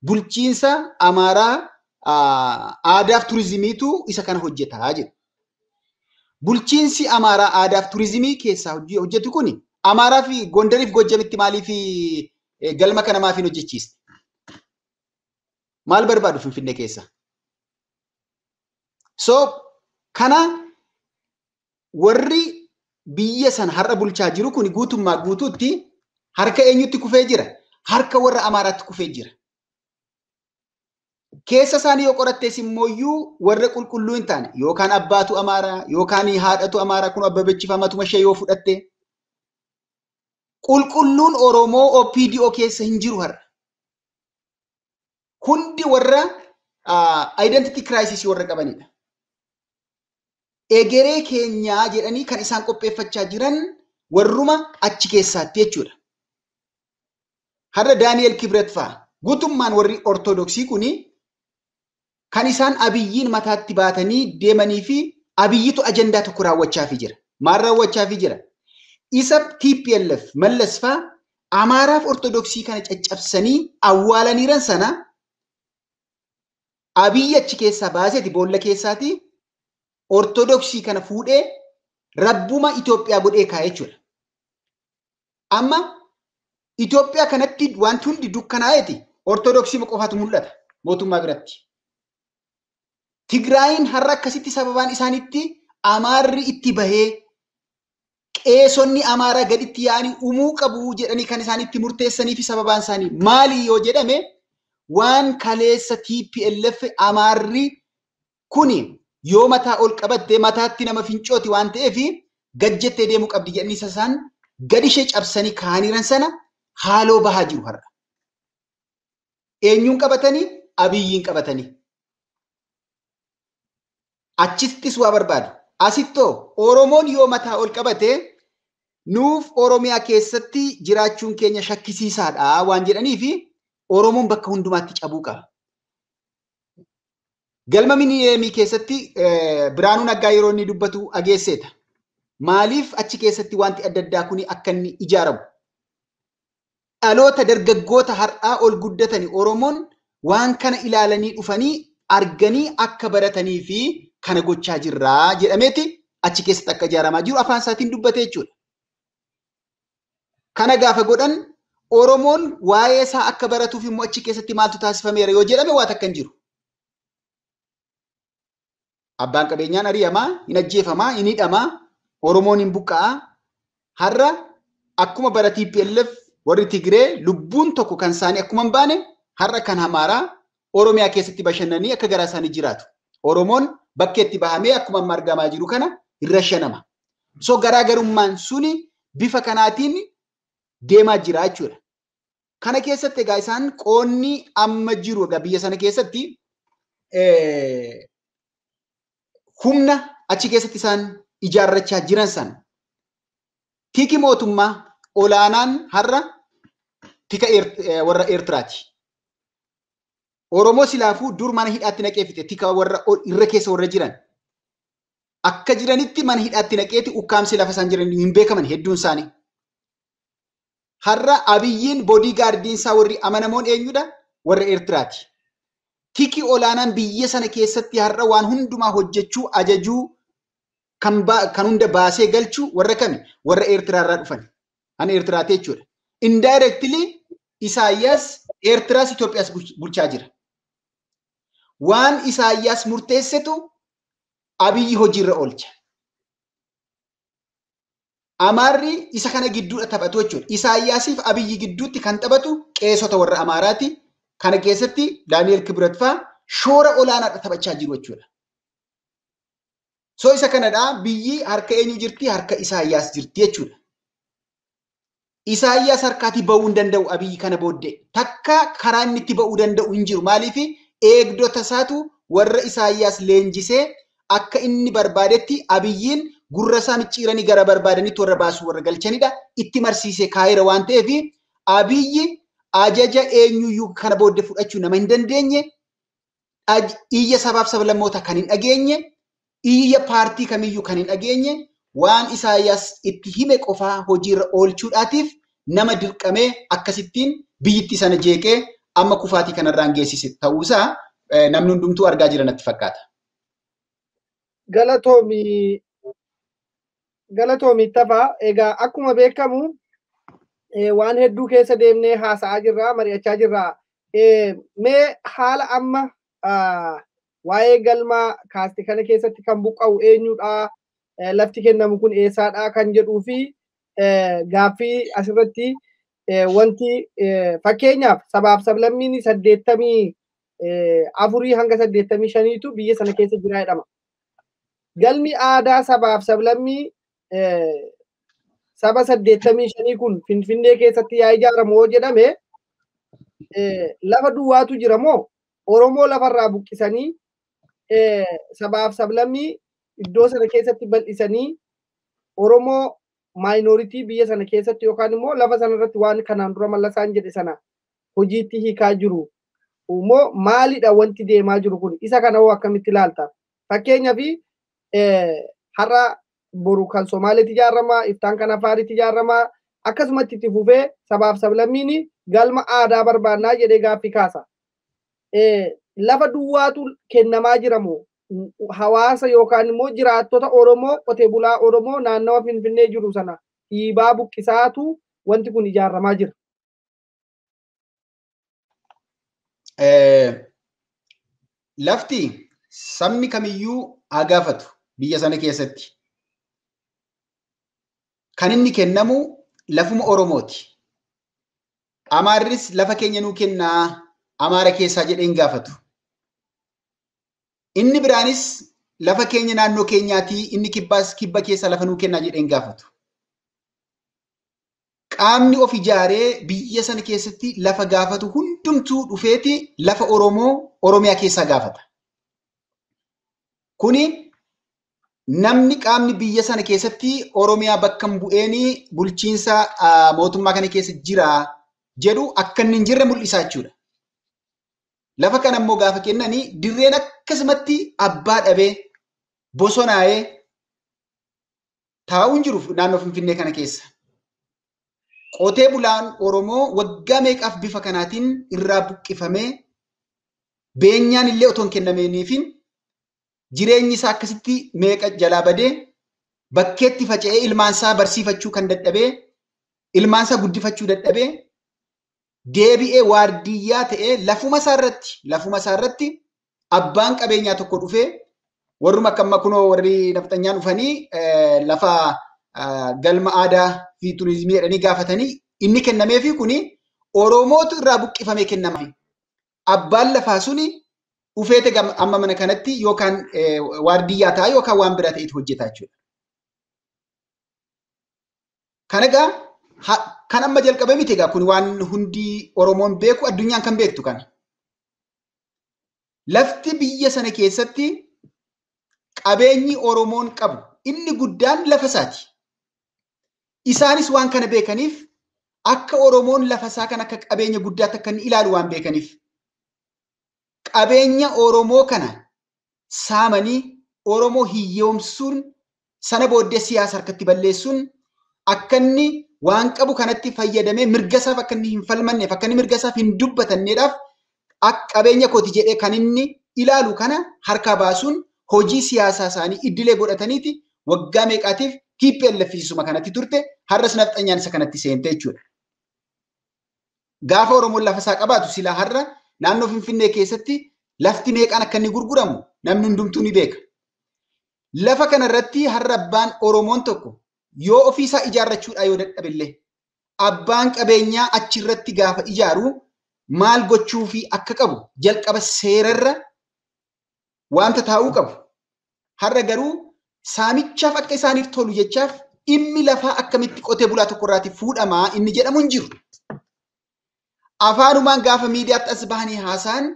bulchiinsa Amaaraa aadaaf turizimiitu isa kana hojjetaa jedhu. Bulchiinsi Amaaraa aadaaf turizimii keessaa hojjetu kuni Amaaraa fi Gondariif Gojjamitti maaliif galma kana maaf hin hojjechiisne? Maal barbaadu Finfinnee keessa? So kana warri biyya sana har'a bulchaa jiru kun guutummaa guutuutti harka eenyutti kufee jira? Harka warra Amaaraatti kufee jira. Keessa isaanii yoo qorattees immoo warra qulqulluu hin taane yookaan abbaatu Amaaraa yookaan haadhatu Amaaraa kun Abbabechiif matuma ishee yoo fudhatte qulqulluun Oromoo OPDO keessa hin jiru har'a. Hundi warra identity crisis warra qabanidha. Egeree keenyaa jedhanii kan isaan qopheeffachaa jiran warruma achi keessaatti jechuudha. Har'a Daani'el Kibret fa'a guutummaan warri Ortodoksii kuni kan isaan Abiyyiin mataatti baatanii deemanii fi Abiyyitu ajandaa tokko raawwachaafii jira. Maal raawwachaafii jira? Isa TPLF Mallas fa'a Amaaraaf Ortodoksii kana caccabsanii awwaalaniiran sana Abiyyi achi keessaa baaseeti boolla keessaati Ortodoksii kana fuudhee rabbuma Itoophiyaa godhee kaa'e jechuudha. Amma Itoophiyaa kanatti wanti hundi dukkanaa'eeti Ortodoksii qofaatu mul'ata mootummaa biratti. Tigraayin har'a akkasitti sababaan isaanitti Amaarri itti bahee qeesonni Amaaraa gaditti yaa'anii uumuu qabu jedhanii kan isaanitti murteessanii fi sababaan isaanii maali yoo jedhame waan kaleessa TPLF Amaarri kuni yoo mataa ol qabatte mataatti nama fincooti waan ta'eef gajjettee deemuu qabdi jedhanii isaan gadi ishee cabsanii kaaniiran sana haaloo bahaa jiru har'a. Eenyuun qabatanii? Abiyyiin qabatanii. Achittis waa barbaadu. Asittoo Oromoon yoo mataa ol qabate nuuf Oromiyaa keessatti jiraachuun keenya shakkisiisaadha waan jedhaniifi Oromoon bakka hundumaatti cabuu qaba. Galma Miniyeemii keessatti Biraanuu Naggaa yeroo inni dubbatu dhageesseeta. Maaliif achi keessatti wanti adda addaa kuni akka inni ijaaramu? Dhaloota dargaggoota har'aa ol guddatani Oromoon waan kana ilaalanii dhufanii arganii akka baratanii fi kana gochaa jirraa jedhameeti achi keessatti akka ijaaramaa jiru afaan isaatiin dubbate jechuudha. Kana gaafa godhan Oromoon waa'ee isaa akka baratuuf immoo achi keessatti maaltu taasifameera yoo jedhame waan takka hin jiru. Abbaan qabeenyaan ari'amaa, hin ajjeefamaa, hin hidhamaa, Oromoon hin buqqa'aa. Har'a akkuma bara TPLF warri Tigree lubbuun tokko kan isaanii akkuma hin baane har'a kan Amaaraa Oromiyaa keessatti bashannanii akka garaa isaanii jiraatu. Oromoon bakkeetti bahamee akkuma amma argamaa jiru kana irra shanama. So garaagarummaan suni bifa kanaatiin deemaa jira jechuudha. Kana keessatti egaa isaan qoonni amma jiru egaa biyya sana keessatti humna achi keessatti isaan ijaarrachaa jiran sana tiki mootummaa olaanaan har'a tika warra Eertiraati. Oromoo silaafuu dur mana hidhaatti naqee fixe tika warra irra keessa warra jiran. Akka jiranitti mana hidhaatti naqeeti ukkaamsi lafa isaan jiran hin beekaman hedduun isaanii. Har'a Abiyyiin boodigaardiin isaa warri amanamoon eenyudha? Warra Eertiraati. Tiki olaanaan biyya sana keessatti har'a waan hundumaa hojjechuu ajajuu kan hunda baasee galchuu warra kami? Warra Eertiraarraa dhufan. Ani Eertiraati jechuudha. Indirectly Isaayyaas Eertiraas Itoophiyaas bulchaa jira. Waan Isaayyaas murteessetu Abiyyi hojiirra oolcha. Amaarri isa kana gidduudha taphatu jechuudha. Isaayyaasiif Abiyyi gidduutti kan taphatu qeesota warra Amaaraati. Kana keessatti Daani'el Kibret fa'aa shoora olaanaadha taphachaa jiru jechuudha. So isa kanadha biyyi harka eenyu jirti? Harka Isaayyaas jirti jechuudha. Isaayyaas harkaatii ba'uu hin danda'u Abiyyi kana booddee. Takka karaa inni itti ba'uu danda'u hin jiru. Maaliif eegdota isaatu warra Isaayyaas leenjisee akka inni barbaadetti Abiyyiin gurra isaa micciiranii gara barbaadanitti warra baasuu warra galchanidha. Itti marsiisee kaayira waan ta'eef Abiyyi ajaja eenyuyyuu kana booddee fudhachuu nama hin dandeenye, iyya sabaaf sablammoota kan hin dhageenye, iyya paartii kamiyyuu kan hin dhageenye, waan Isaayyaas itti hime qofaa hojiirra oolchuudhaatiif nama dirqamee akkasittiin biyyittii sana jeeqee amma kufaatii kanarraan geessise ta'uusaa namni hundumtuu argaa jira natti fakkaata. Galatoomi Tafaa, egaa akkuma beekamu waan hedduu keessa deemnee haasa'aa jirra, mari'achaa jirra. Mee haala amma waa'ee galma kaaste kana keessatti kan buqqa'u eenyudha? Lafti kennamu kun eessaadha kan jedhuu fi gaaffii asirratti wanti fakkeenyaaf sabaaf sablammiin 84 hanga 85tu biyya sana keessa jira jedhama. Galmi aadaa sabaaf sablammii saba 85 kun Finfinnee keessatti yaa ijaaramu yoo jedhame lafa duwwaatu jira moo Oromoo lafarraa buqqisanii sabaaf sablammii iddoo sana keessatti bal'isanii Oromoo maayinooritii biyya sana keessatti yookaan immoo lafa sana irratti waan kanaan dura Mallasaan jedhe sana hojiitti hiikaa jiru moo maalidha wanti deemaa jiru kun? Isa kana hoo akkamitti ilaalta? Fakkeenyaaf har'a boru kan Somaaliitti ijaarama, iftaan kan Afaaritti ijaarama, akkasumatti itti fufee sabaaf sablammiin galma aadaa barbaannaa jedhee gaaffii kaasa. Lafa duwwaatu kennamaa jira moo hawaasa yookaan immoo jiraattota Oromoo qotee bulaa Oromoo naannawa Finfinnee jiru sana dhiibaa buqqisaatu wanti kun ijaaramaa jira? Lafti sabni kamiyyuu haa gaafatu biyya sana keessatti. Kan inni kennamu lafuma Oromooti. Amaarris lafa keenya nuu kennaa Amaara keessaa jedhee hin gaafatu. Inni biraanis lafa keenya naannoo keenyaatii inni kibbaas kibba keessaa lafa nuu kennaa jedhee hin gaafatu. Qaamni of ijaaree biyya sana keessatti lafa gaafatu hundumtuu dhufeeti lafa Oromoo Oromiyaa keessaa gaafata. Kuni Namni qaamni biyya sana keessatti Oromiyaa bakka hin bu'eenii bulchiinsa mootummaa kana keessa jira jedhu akka inni hin jirre mul'isaa jechuudha. Lafa kana immoo gaafa kennanii dirreen akkasumatti abbaa dhabee bosonaa'ee taa'uu hin jiru naannoo Finfinnee kana keessa. Qotee bulaan Oromoo waggaa meeqaaf bifa kanaatiin irraa buqqifamee beenyaan illee otoo hin kennameeniifin jireenyi isaa akkasitti meeqa jalaa badee bakkeetti faca'ee ilmaan isaa barsiifachuu kan dadhabee ilmaan isaa guddifachuu dadhabee deebi'ee waardiyyaa ta'ee lafuma isaa irratti abbaan qabeenyaa tokko dhufee warruma akka amma kunoo warri nafxanyaan dhufanii lafa galma aadaa fi turizimii jedhanii gaafatanii inni kennameefi kuni Oromootu irraa buqqifamee kennamaaf. Abbaan lafaa suni dhufeete amma mana kanatti yookaan waardiyyaa ta'a yookaan waan biraa ta'etu hojjeta jechuudha. Kan egaa kan amma jalqabe miti egaa kun waan hundi Oromoon beeku addunyaan kan beektu kana. Lafti biyya sana keessatti qabeenyi Oromoon qabu inni guddaan lafa isaati. Isaanis waan kana beekaniif akka Oromoon lafa isaa kan akka qabeenya guddaatti akka inni ilaalu waan beekaniif qabeenya Oromoo kana saamanii Oromoo hiyyoomsuun sana booddee siyaasa harkatti balleessuun akka inni waan qabu kanatti fayyadamee mirga isaaf akka inni hin falmanneef akka inni mirga isaaf hin dubbatanneedhaaf akka qabeenya kooti jedhee kan inni ilaalu kana harkaa baasuun hojii siyaasaa isaanii iddilee godhataniiti waggaa meeqaatiif TPLF isuma kanatti turte har'as nafxanyaan isa kanatti seente jechuudha. Gaafa Oromoon lafa isaa qabaatu silaa har'a naannoo Finfinnee keessatti lafti meeqaan akka inni gurguramu namni hundumtuu ni beeka. Lafa kanarratti har'a abbaan Oromoon tokko yoo ofiisaa ijaarrachuudhaa yoo dadhabillee abbaan qabeenyaa achirratti gaafa ijaaru maal gochuufii akka qabu jalqaba seerarra wanta taa'uu qabu. Har'a garuu saamichaaf akka isaaniif tolu jechaaf dhimmi lafaa akkamitti qotee bulaa tokkorraati fuudhamaa inni jedhamu hin jiru. Afaanumaan gaafa miidiyaatti as bahanii haasa'an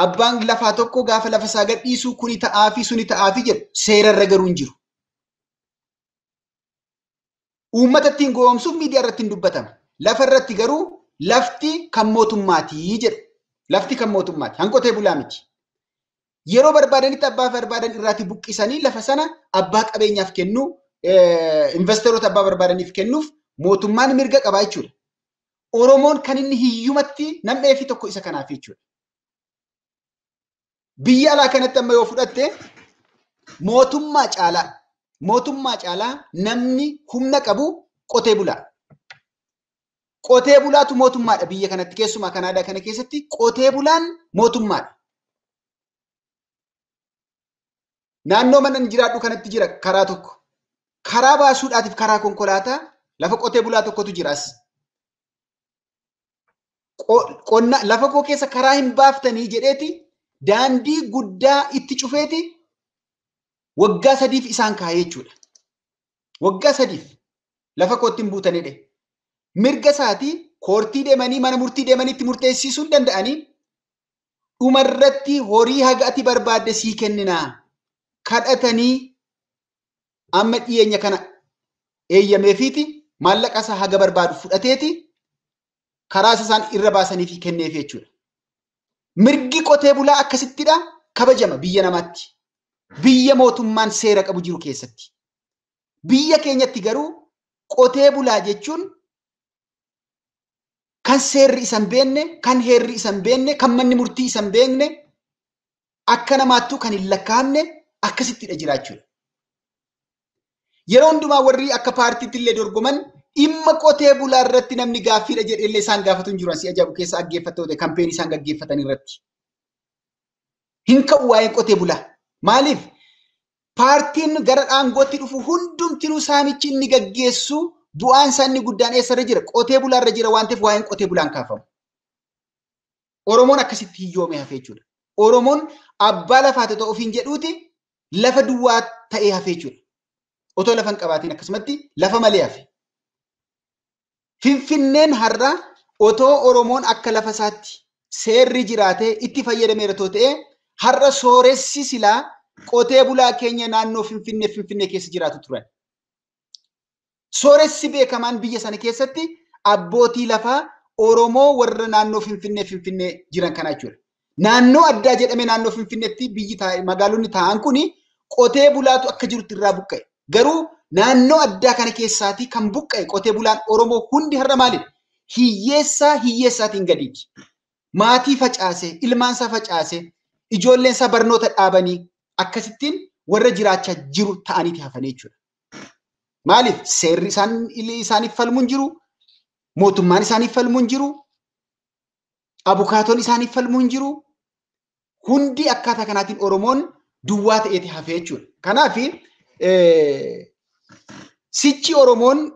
abbaan lafaa tokko gaafa lafa isaa gadhiisu kuni ta'aafi suni ta'aafi jedhu seerarra garuu hin jiru. Uummata ittiin gowwoomsuuf miidiyaa irratti hin dubbatama. Lafa irratti garuu lafti kan mootummaatii jedhu. Lafti kan mootummaati. Hanqotee bulaa miti. Yeroo barbaadanitti abbaa barbaadan irraati buqqisanii lafa sana abbaa qabeenyaaf kennuu, investeerota abbaa barbaadaniif kennuuf mootummaan mirga qabaa jechuudha. Oromoon kan inni hiyyumatti nam'ee fi tokko isa kanaaf jechuudha. Biyya alaa kanatti amma yoo fudhatte mootummaa caalaa namni humna qabu qotee bulaa. Qotee bulaatu mootummaadha biyya kanatti keessumaa Kanaadaa kana keessatti qotee bulaan mootummaadha. Naannoo mana jiraadhu kanatti jira karaa tokko. Karaa baasuudhaatiif karaa konkolaataa lafa qotee bulaa tokkotu jira as. Qonna lafa koo keessa karaa hin baaftanii jedheeti daandii guddaa itti cufeeti waggaa 3 isaan kaa'ee jechuudha. Waggaa 3 lafa kootti hin buutanidhe. Mirga isaatii koortii deemanii mana murtii deemanii itti murteessisuu hin danda'anii dhumarratti horii haga ati barbaadde sii kenninaa kadhatanii amma dhiyeenya kana eeyyameefiiti maallaqa isaa haga barbaadu fudhateeti karaa isaan irra baasanii fi kenneef jechuudha. Mirgi qotee bulaa akkasittidha kabajama biyya namaatti. Biyya mootummaan seera qabu jiru keessatti. Biyya keenyatti garuu qotee bulaa jechuun kan seerri isa hin beekne, kan heerri isa hin beekne, kan manni murtii isa hin beekne, akka namaattuu kan hin lakkaa'amne akkasittidha jiraachuudha. Yeroo hundumaa warri akka paartiitti illee dorgoman dhimma qotee bulaa irratti namni gaaffiidha jedhee illee isaan gaafatu hin jiru. Asii ajaa'ibu keessa dhaggeeffattoota kampeenii isaan gaggeeffatan irratti. Hin ka'u waa'een qotee bulaa. Maaliif? Paartiin gara aangootti dhufu hundumtinuu saamichi inni gaggeessu bu'aan isaa inni guddaan eessarra jira? Qotee bulaarra jira waan ta'eef waa'een qotee bulaan kaafamu. Oromoon akkasitti hiyyoomee hafee jechuudha. Oromoon abbaa lafaa ta'e ofiin jedhuuti lafa duwwaa ta'ee hafee jechuudha. Otoo lafa hin qabaatiin akkasumatti lafa malee hafe. Finfinneen har'a otoo Oromoon akka lafa isaatti seerri jiraatee itti fayyadameera ta'ee har'a sooressi silaa qotee bulaa keenya naannoo Finfinnee keessa jiraatu turan. Sooressi beekamaan biyya sana keessatti abbootii lafaa Oromoo warra naannoo Finfinnee jiran kana jechuudha. Naannoo addaa jedhame naannoo Finfinneetti biyyi magaalonni taa'an kuni qotee bulaatu akka jirutti irraa buqqa'e. Garuu naannoo addaa kana keessaatii kan buqqa'e qotee bulaan Oromoo hundi har'a maalidha? Hiyyeessaa hiyyeessaatiin gadiiti. Maatii facaase, ilmaansaa facaase, ijoolleensaa barnoota dhaabanii akkasittiin warra jiraachaa jiru ta'aniiti hafanii jechuudha. Maaliif? Seerri isaaniif falmu hin jiru, mootummaan isaaniif falmu hin jiru, abukaatoon isaaniif falmu hin jiru. Hundi akkaataa kanaatiin Oromoon duwwaa ta'eeti hafee jechuudha. Kanaaf sichi Oromoon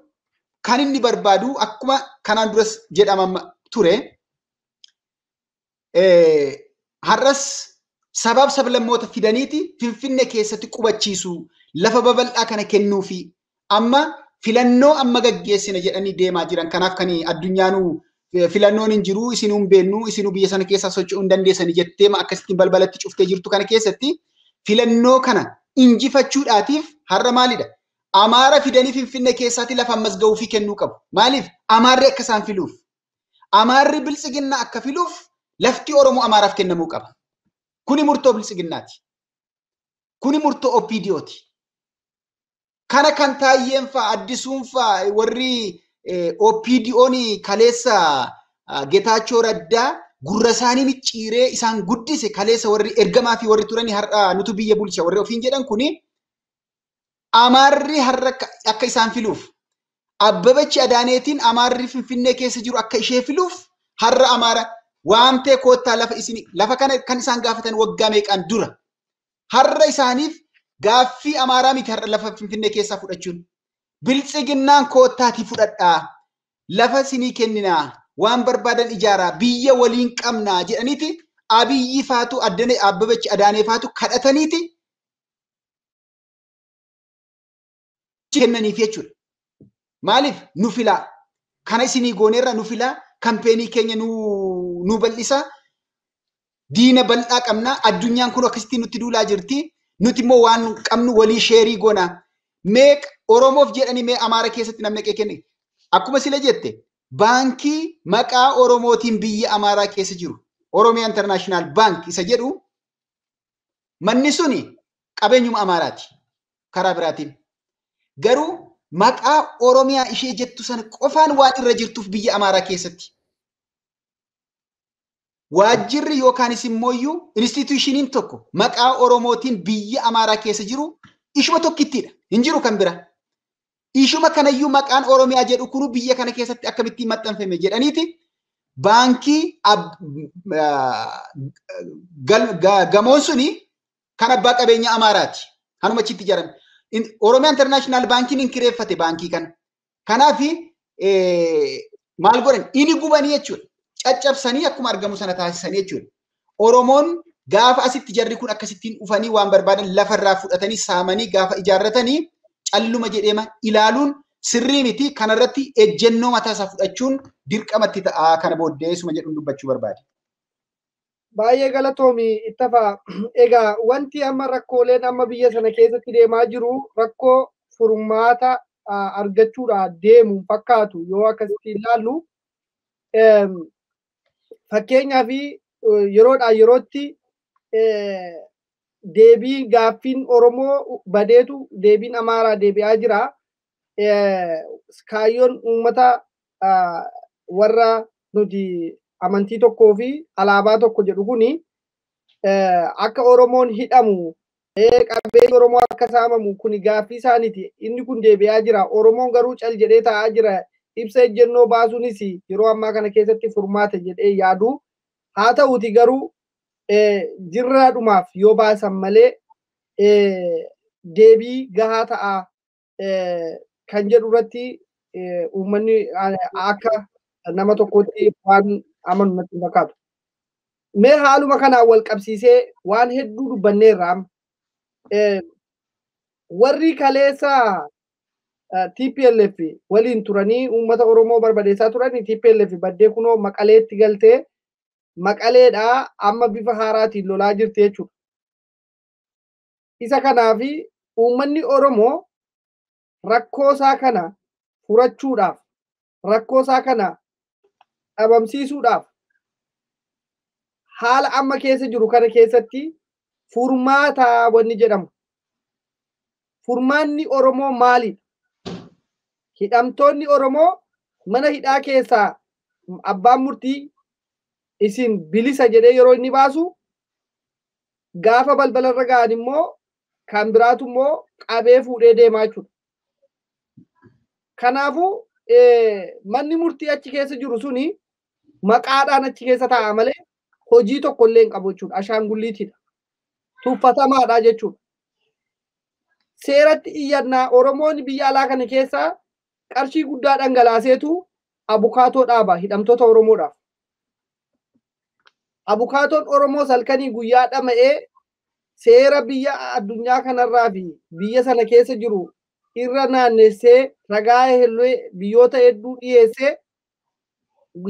kan inni barbaadu akkuma kanaan duras jedhama ture har'as sabaaf sablammoota fidaniiti Finfinnee keessatti qubachiisu lafa babal'aa kana kennuufi amma filannoo amma gaggeessina jedhanii deemaa jiran. Kanaaf kan addunyaanuu filannoon hin jiru isinuu hin beeknu isinuu biyya sana keessaa socho'uu hin dandeessani jettee akkasittiin balbalatti cuftee jirtu kana keessatti filannoo kana injifachuudhaatiif har'a maalidha? Amaara fidanii Finfinnee keessaatti lafa ammas ga'uufii kennuu qabu. Maaliif? Amaarri akka isaan filuuf. Amaarri biltsiginnaa akka filuuf lafti Oromoo Amaaraaf kennamuu qaba. Kuni murtoo biltsiginnaati. Kuni murtoo OPDOti. Kana kan Taayyeen fa'a, Addisuun fa'a, warri OPDO'n kaleessa Getaachoo Raddaa gurra isaanii micciiree isaan guddise kaleessa warri ergamaa fi warri turanii har'a nutu biyya bulcha warri ofiin jedhan kuni Amaarri har'a akka isaan filuuf Abbabachi Adaaneetiin Amaarri Finfinnee keessa jiru akka ishee filuuf har'a Amaara waamtee koottaa lafa isin lafa kana kan isaan gaafatan waggaa meeqaan dura har'a isaaniif gaaffii Amaaraa miti har'a lafa Finfinnee keessaa fudhachuun biltsiginnaan koottaatii fudhadhaa lafa isinii kenninaa waan barbaadan ijaaraa biyya waliin qabnaa jedhaniiti Abiyyi faatu Abbabachi Adaanee faatu kadhataniiti kennaniif jechuudha. Maaliif nu filaa kana isinii gooneerra nu filaa kampeenii keenya nu bal'isaa diina bal'aa qabnaa addunyaan kun akkasittiin nutti duulaa jirti nuti immoo waan qabnu walii sheerii goona meeqa Oromoof jedhanii mee Amaara keessatti namni qe'ee kenne akkuma sila jette baankii maqaa Oromootiin biyya Amaaraa keessa jiru Oromiyaa International Bank isa jedhu manni suni qabeenyuma Amaaraati karaa biraatiin. Garuu maqaa Oromiyaa ishee jettu sana qofaan waan irra jirtuuf biyya Amaaraa keessatti. Waajjirri yookaanis immoo instituushiniin tokko maqaa Oromootiin biyya Amaaraa keessa jiru ishuma tokkittiidha. Hin jiru kan bira. Ishuma kanayyuu maqaan Oromiyaa jedhu kunu biyya kana keessatti akkamittiin maxxanfame jedhaniiti baankii gamoon suni kan abbaa qabeenya Amaaraati. Hanuma achitti ijaarame. Oromiyaa International Baankiin hin kireeffate baankii kana. Kanaaf maal godhan inni gubanii jechuudha. Caccabsanii akkuma argamu sana taasisanii jechuudha. Oromoon gaafa asitti jarri kun akkasittiin dhufanii waan barbaadan lafarraa fudhatanii saamanii gaafa ijaarratanii calluma jedheema ilaaluun sirrii miti. Kanarratti ejjennoo mataa isaa fudhachuun dirqamatti ta'a. Kana booddee suma jedhuun dubbachuu barbaade. Baay'ee galatoomi Ittafaa. Egaa wanti amma rakkooleen amma biyya sana keessatti deemaa jiru rakkoo furmaata argachuudhaan deemu fakkaatu yoo akkasitti ilaallu fakkeenyaaf yeroodhaa yerootti deebii gaaffiin Oromoo badeetu deebiin Amaaraa deebi'aa jira. Kaayyoon uummata warra nuti amantii tokkoo fi alaabaa tokko jedhu kuni akka Oromoon hidhamu qabeenyi Oromoo akka saamamu kuni gaaffii isaaniiti. Inni kun deebi'aa jira. Oromoon garuu cal jedhee taa'aa jira. Ibsa ejjennoo baasuunis yeroo ammaa kana keessatti furmaata jedhee yaadu. Haa ta'uuti garuu jirraadhumaaf yoo baasan malee deebii gahaa ta'a kan jedhu irratti uummanni akka nama tokkotti waan amanu natti hin fakkaatu. Mee haaluma kanaan wal qabsiisee waan hedduu dubbanneerra amma. Warri kaleessa TPLF waliin turanii uummata Oromoo barbadeessaa turanii TPLF baddee kunoo Maqaleetti galtee Maqaleedhaa amma bifa haaraatiin lolaa jirti jechuudha. Isa kanaafi uummanni Oromoo rakkoo isaa kana furachuudhaaf, rakkoo isaa kana dhabamsiisuudhaaf haala amma keessa jiru kana keessatti furmaata wanni jedhamu. Furmaanni Oromoo maalidha? Hidhamtoonni Oromoo mana hidhaa keessaa abbaan murtii isin bilisa jedhee yeroo inni baasu gaafa balbalarra ga'an immoo kan biraatu immoo qabee fuudhee deemaa jechuudha. Kanaafuu manni murtii achi keessa jiru suni maqaadhaan achi keessa taa'a malee hojii tokko illee hin qabu jechuudha. Ashaangulliitiidha. Tuffatamaadha jechuudha. Seeratti iyyannaa Oromoon biyya alaa kana keessa qarshii guddaa dhangalaaseetu abukaatoo dhaaba hidhamtoota Oromoodhaaf. Abukaatoon Oromoo halkanii guyyaa dhama'ee seera biyya addunyaa kanarraa fi biyya sana keessa jiru irra naannessee ragaa biyyoota hedduu dhiyeessee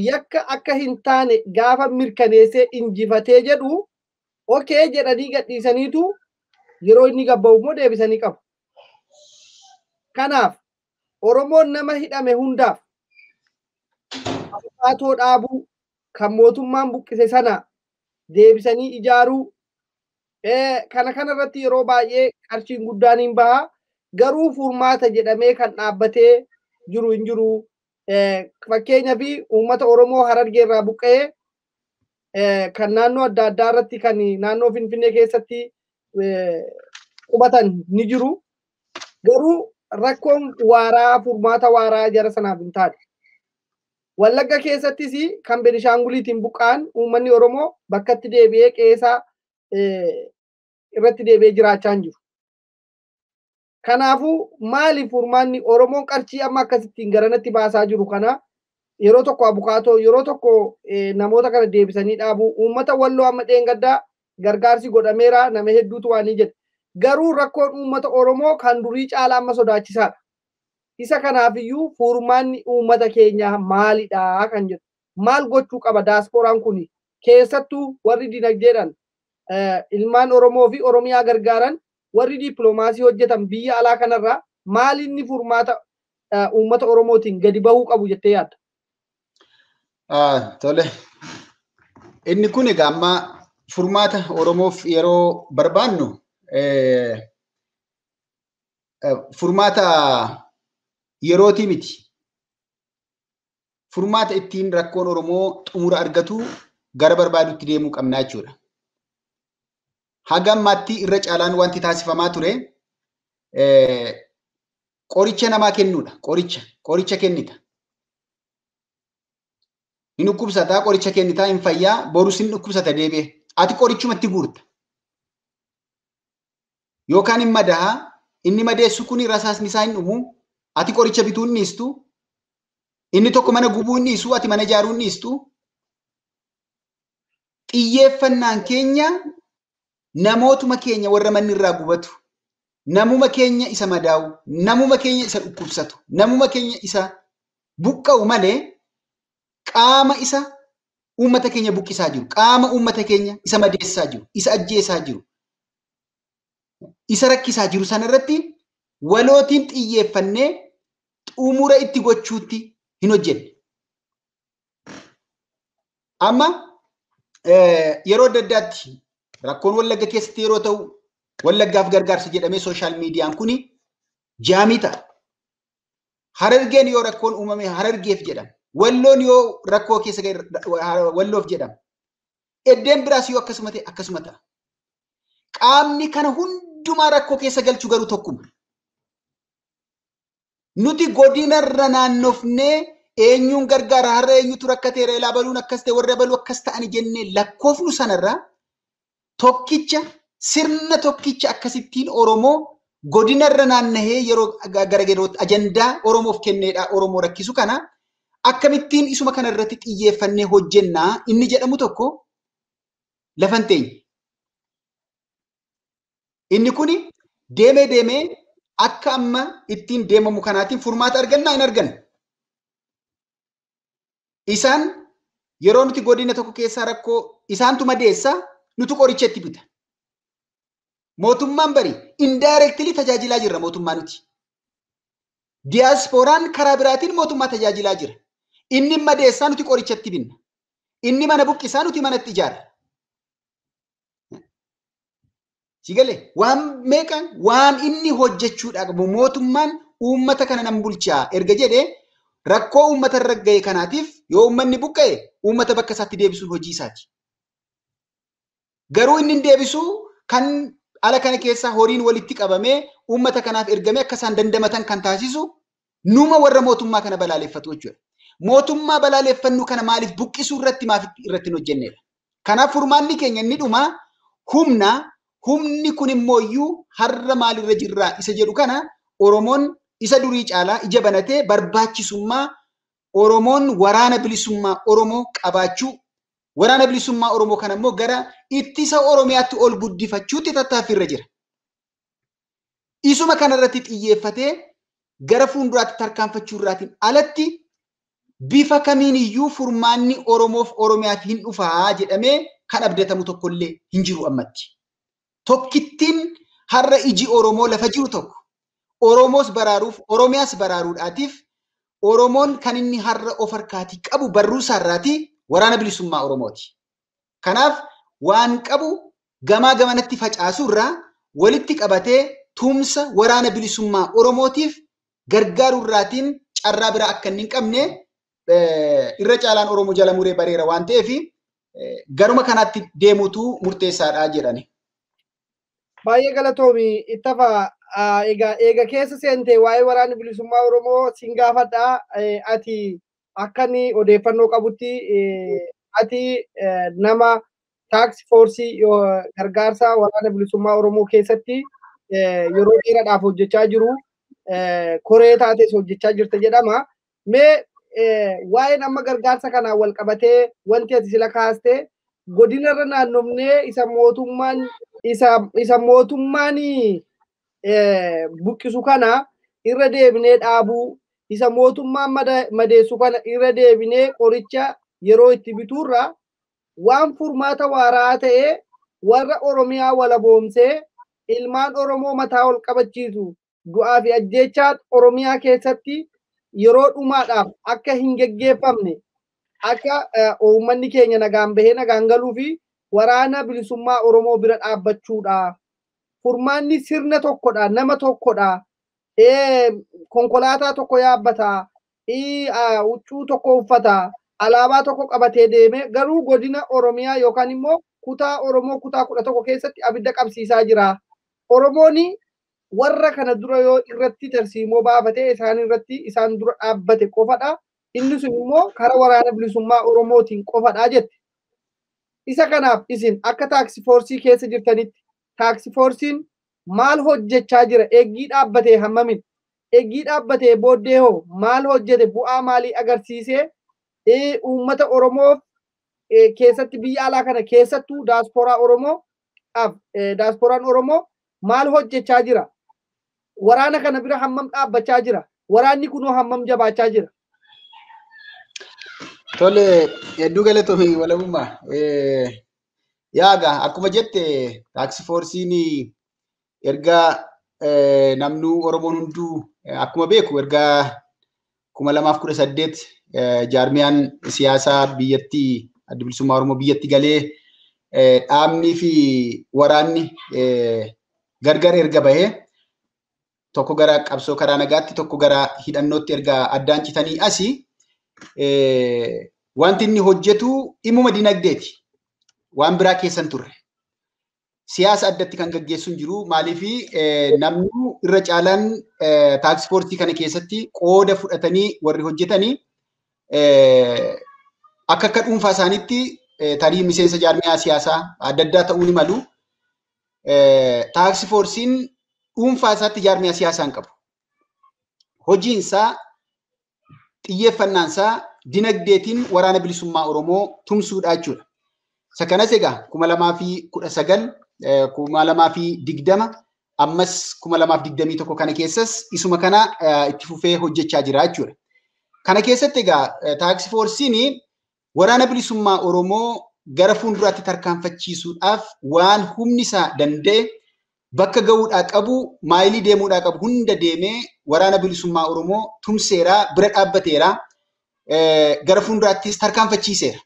yakka akka hin taane gaafa mirkaneessee injifatee jedhu okee jedhanii gadhiisaniitu yeroo inni gabba'u immoo deebisanii qabu. Kanaaf Oromoon nama hidhame hundaaf abukaatoo dhaabuu kan mootummaan buqqise sana deebisanii ijaaruu kana kanarratti yeroo baay'ee qarshiin guddaan hin baha. Garuu furmaata jedhamee kan dhaabbatee jiru hin jiru. Fakkeenyaaf uummata Oromoo Harargee irraa buqqa'ee kan naannoo adda addaa irratti kan naannoo Finfinnee keessatti qubatan ni jiru. Garuu rakkoon waaraa furmaata waaraa jara sanaaf hin taane. Wallagga keessattis kan Benishaanguliitiin buqqa'an uummanni Oromoo bakkatti deebi'ee qe'eesaa irratti deebi'ee jiraachaa hin jiru. Kanaafuu maali furmaanni Oromoon qarshii amma akkasittiin garanatti baasaa jiru kana yeroo tokko abukaatoo yeroo tokko namoota kana deebisanii dhaabuu uummata Walloo amma dheengaddaa gargaarsi godhameera nama hedduutu waan jedhe. Garuu rakkoon uummata Oromoo kan durii caalaa amma sodaachisaadha. Isa kanaafiyyuu furmaanni uummata keenyaa maalidha kan jedhu. Maal gochuu qaba daaspooraan kun keessattuu warri dinagdeedhaan ilmaan Oromoo fi Oromiyaa gargaaran warri dippiloomaasii hojjetan biyya alaa kanarraa maal inni furmaata uummata Oromootiin gadi bahuu qabu jettee yaadda? Tole. Inni kun egaa amma furmaata Oromoof yeroo barbaannu furmaata yerootii miti. Furmaata ittiin rakkoon Oromoo xumura argatu gara barbaadutti deemuu qabna jechuudha. Haga ammaatti irra caalaan wanti taasifamaa ture qoricha namaa kennuudha. Qoricha kennita. Hin dhukkubsataa qoricha kennitaa hin fayyaa borus hin dhukkubsata deebi'ee. Ati qorichumatti guurta. Yookaan hin madahaa inni madeessu kun rasaasni isaa hin dhumu ati qoricha bituu hin dhiistu. Inni tokko mana gubuu hin dhiisu ati mana ijaaruu hin dhiistu. Xiyyeeffannaan keenya namootuma keenya warra manni irraa gubatu, namuma keenya isa madaa'u, namuma keenya isa dhukkubsatu, namuma keenya isa buqqa'u malee qaama isa uummata keenya buqqisaa jiru, qaama uummata keenya isa madeessaa jiru, isa ajjeesaa jiru, isa rakkisaa jiru sanarratti walootiin xiyyeeffannee xumura itti gochuutti hin hojjenne. Amma yeroo adda addaatti rakkoon Wallagga keessatti yeroo ta'u Wallaggaaf gargaarsa jedhamee sooshaal miidiyaan kuni jaamii ta'a. Harargeen yoo rakkoon uumame Harargeef jedhama. Walloon yoo rakkoo keessa gahe Walloof jedhama. Eddeen biraas yoo akkasuma ta'e akkasuma ta'a. Qaamni kana hundumaa rakkoo keessa galchu garuu tokkuma. Nuti godinarra naannofnee eenyuun gargaara har'a eenyutu rakkateera ilaa baluun akkas ta'e warra baluu akkas ta'ani jennee lakkoofnu sanarraa tokkicha sirna tokkicha akkasittiin Oromoo godinarra naannahee yeroo gara yerootti ajandaa Oromoof kenneedha Oromoo rakkisu kana akkamittiin isuma kanarratti xiyyeeffannee hojjennaa inni jedhamu tokko lafan teenye. Inni kuni deemee deemee akka amma ittiin deemamu kanaatiin furmaata argannaa hin argannu. Isaan yeroo nuti godina tokko keessaa rakkoo isaantu madeessa nutu qoricha itti bita. Mootummaan bari indirectly tajaajilaa jirra mootummaa nuti. Diyaaspooraan karaa biraatiin mootummaa tajaajilaa jira. Inni madeessaa nuti qorichatti binna. Inni mana buqqisaa nuti manatti ijaarra. Sigale waan meeqaan waan inni hojjechuudha qabu mootummaan uummata kana nan bulchaa erga jedhee rakkoo uummata irra ga'e kanaatiif yoo uummanni buqqa'e uummata bakka isaatti deebisuun hojii isaati. Garuu inni deebisuu kan ala kana keessa horiin walitti qabamee uummata kanaaf ergamee akka isaan dandamatan kan taasisu numa warra mootummaa kana balaaleffatu jechuudha. Mootummaa balaaleffannu kana maaliif buqqisuu irratti maaf irratti hin hojjennedha. Kanaaf furmaanni keenya inni dhumaa humna. Humni kun immoo iyyuu har'a maalirra jirraa isa jedhu kana Oromoon isa durii caalaa ija banatee barbaachisummaa Oromoon waraana bilisummaa Oromoo qabaachuu waraana bilisummaa Oromoo kana immoo gara ittisa Oromiyaatti ol guddifachuutti tattaaffiirra jira. Isuma kanarratti xiyyeeffatee gara fuulduraatti tarkaanfachuu irraatiin alatti bifa kamiin iyyuu furmaanni Oromoof Oromiyaaf hin dhufaa jedhamee kan abdatamu tokkollee hin jiru ammatti. Tokkittiin har'a iji Oromoo lafa jiru tokko Oromoos baraaruuf Oromiyaas baraaruudhaatiif Oromoon kan inni har'a of harkaatii qabu barruu isaarraatii waraana bilisummaa Oromooti. Kanaaf waan qabu gamaa gamanatti facaasuurraa walitti qabatee tumsa waraana bilisummaa Oromootiif gargaaruurraatiin carraa biraa akka inni hin qabne irra caalaan Oromoo jala muree bareera waan ta'eef garuma kanaatti deemuutu murteessaadha jedhani. Baay'ee galatoomi ittafa egaa eega keessa seente waa'ee waraana bilisummaa Oromoo siin gaafadha. Ati akka inni odeeffannoo qabutti ati nama taaksi foorsii gargaarsa waraana bilisummaa Oromoo keessatti yeroo dheeraadhaaf hojjechaa jiru koree taates hojjechaa jirta jedhama. Mee waa'een amma gargaarsa kanaan wal qabatee wanti ati sila kaaste godinarra naannofnee isa mootummaan buqqisu kana irra deebinee dhaabuu isa mootummaan madeessu kana irra deebinee qoricha yeroo itti bituurra waan furmaata waaraa ta'ee warra Oromiyaa walaboomsee ilmaan Oromoo mataa ol qabachiisu du'aa fi ajjeechaa Oromiyaa keessatti yeroo dhumaadhaaf akka hin geggeeffamne akka uummanni keenya nagaan bahee nagaan galuu fi waraana bilisummaa Oromoo bira dhaabbachuudha. Furmaanni sirna tokkodha, nama tokkodha. Konkolaataa tokko yaabbata, huccuu tokko uffata, alaabaa tokko qabatee deeme garuu godina Oromiyaa yookaan immoo kutaa Oromoo kutaa 11 keessatti abidda qabsiisaa jira. Oromoon warra kana dura yoo irratti tarsiimoo baafatee isaan irratti isaan dura dhaabbate qofadha. Inni sun immoo karaa waraana bilisummaa Oromootiin qofadha jette. Isa kanaaf isin akka taaksi foorsii keessa jirtanitti taaksi foorsiin maal hojjechaa jira? Eeggii dhaabbatee hammamin? Eeggii dhaabbatee booddee hoo maal hojjete? Bu'aa maalii agarsiisee? Uummata Oromoo keessatti biyya alaa kana keessattuu daasporaa Oromoo daasporaan Oromoo maal hojjechaa jira? Waraana kana bira hammam dhaabbachaa jira? Waraanni kunoo hammam jabaachaa jira? Tole hedduu galatoomi walabummaa. Yaaga akkuma jette taaksi foorsiin erga namnu Oromoon hunduu akkuma beeku erga 2018 jaarmiyaan siyaasaa biyyattii adda bilisummaa Oromoo biyyatti galee dhaabnii fi waraanni gargar erga bahee tokko gara qabsoo karaa nagaatti tokko gara hidhannootti erga addaan citanii asii wanti inni hojjetu dhimma dinagdeeti. Waan biraa keessan turre. Siyaasa addatti kan gaggeessu hin jiru. Maaliif namni irra caalaan taaksi foorsii kana keessatti qooda fudhatanii warri hojjetanii akka akka dhuunfaa isaaniitti tarii miseensa jaarmiyaa siyaasaa adda addaa ta'uu ni malu. Taaksi foorsiin dhuunfaa isaatti jaarmiyaa siyaasaa hin qabu. Hojiin isaa xiyyeeffannaan isaa dinagdeetiin waraana bilisummaa Oromoo tumsuudha jechuudha. Isa kanas egaa 2019, 2020 ammas 2021 kana keessas isuma kana itti fufee hojjechaa jira jechuudha. Kana keessatti egaa taaksi foorsiin waraana bilisummaa Oromoo gara fuulduraatti tarkaanfachiisuudhaaf waan humni isaa danda'e Bakka ga'uudhaa qabu, maayilii deemuudhaa qabu hunda deemee waraana bilisummaa Oromoo tumseeraa, bira dhaabbateeraa, gara fuulduraattis tarkaanfachiiseera.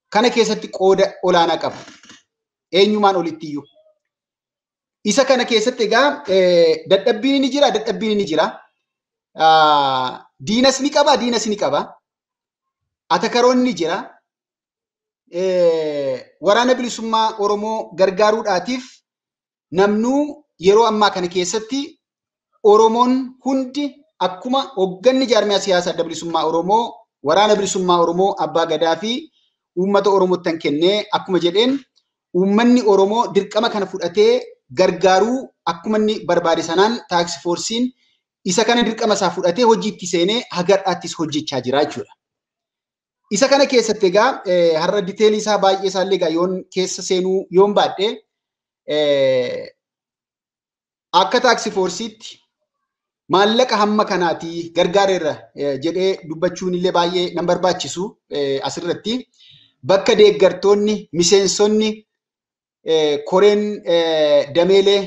Kana keessatti qooda olaanaa qaba. Eenyumaan olitti iyyuu. Isa kana keessatti egaa dadhabbiin ni jira, dadhabbiin ni jira. Diinas ni qaba, diinas ni qaba. Atakaroon ni jira. Waraana bilisummaa Oromoo gargaaruudhaatiif namnuu yeroo ammaa kana keessatti Oromoon hundi akkuma hoogganni jaarmiyaa siyaasaa adda bilisummaa Oromoo waraana bilisummaa Oromoo abbaa gadaa fi uummata Oromootti kan kennee akkuma jedheen uummanni Oromoo dirqama kana fudhatee gargaaruu akkuma inni barbaade sanaan taaksi foorsiin isa kana dirqama isaa fudhatee hojii itti seenee haga har'aattis hojjechaa jira jechuudha. Isa kana keessatti egaa har'a diteelii isaa baay'ee isaallee egaa yoon keessa seenuu yoon baadhee akka taaksi foorsiitti maallaqa hamma kanaati gargaareerra jedhee dubbachuun illee baay'ee nan barbaachisu asirratti bakka deeggartoonni miseensonni koreen dameelee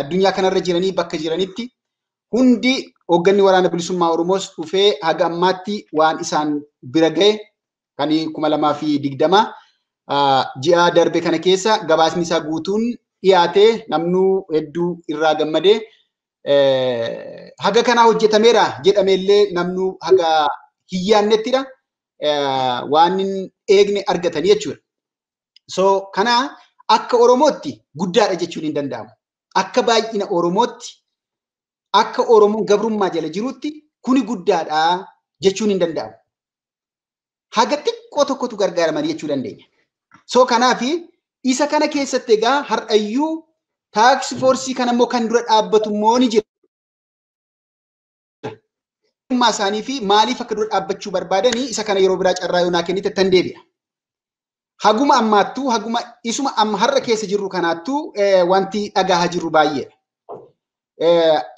addunyaa kanarra jiranii bakka jiranitti hundi hoogganni waraana bilisummaa Oromoos dhufee haga ammaatti waan isaan bira ga'e kan 2020 ji'a darbe kana keessa gabaasni isaa guutuun dhiyaatee namnuu hedduu irraa gammadee haga kanaa hojjetameera jedhameellee namnuu haga hiyyaannettidha waan hin eegne argatanii jechuudha. So kana akka Oromootti guddaadha jechuun hin danda'amu. Akka baay'ina Oromootti akka Oromoon gabrummaa jala jirutti kuni guddaadha jechuun hin danda'amu. Haga xiqqoo tokkotu gargaaramanii jechuu dandeenya. So kanaafi isa kana keessatti egaa har'ayyuu taaksi foorsii kana immoo kan dura dhaabbatu immoo ni jira. Isaanii fi maaliif akka dura dhaabbachuu barbaadanii isa kana yeroo biraa carraa yoo naa kennite tan deebi'a. Haguma ammaattuu haguma isuma amma har'a keessa jirru kanaattuu wanti dhagahaa jirru baay'eedha.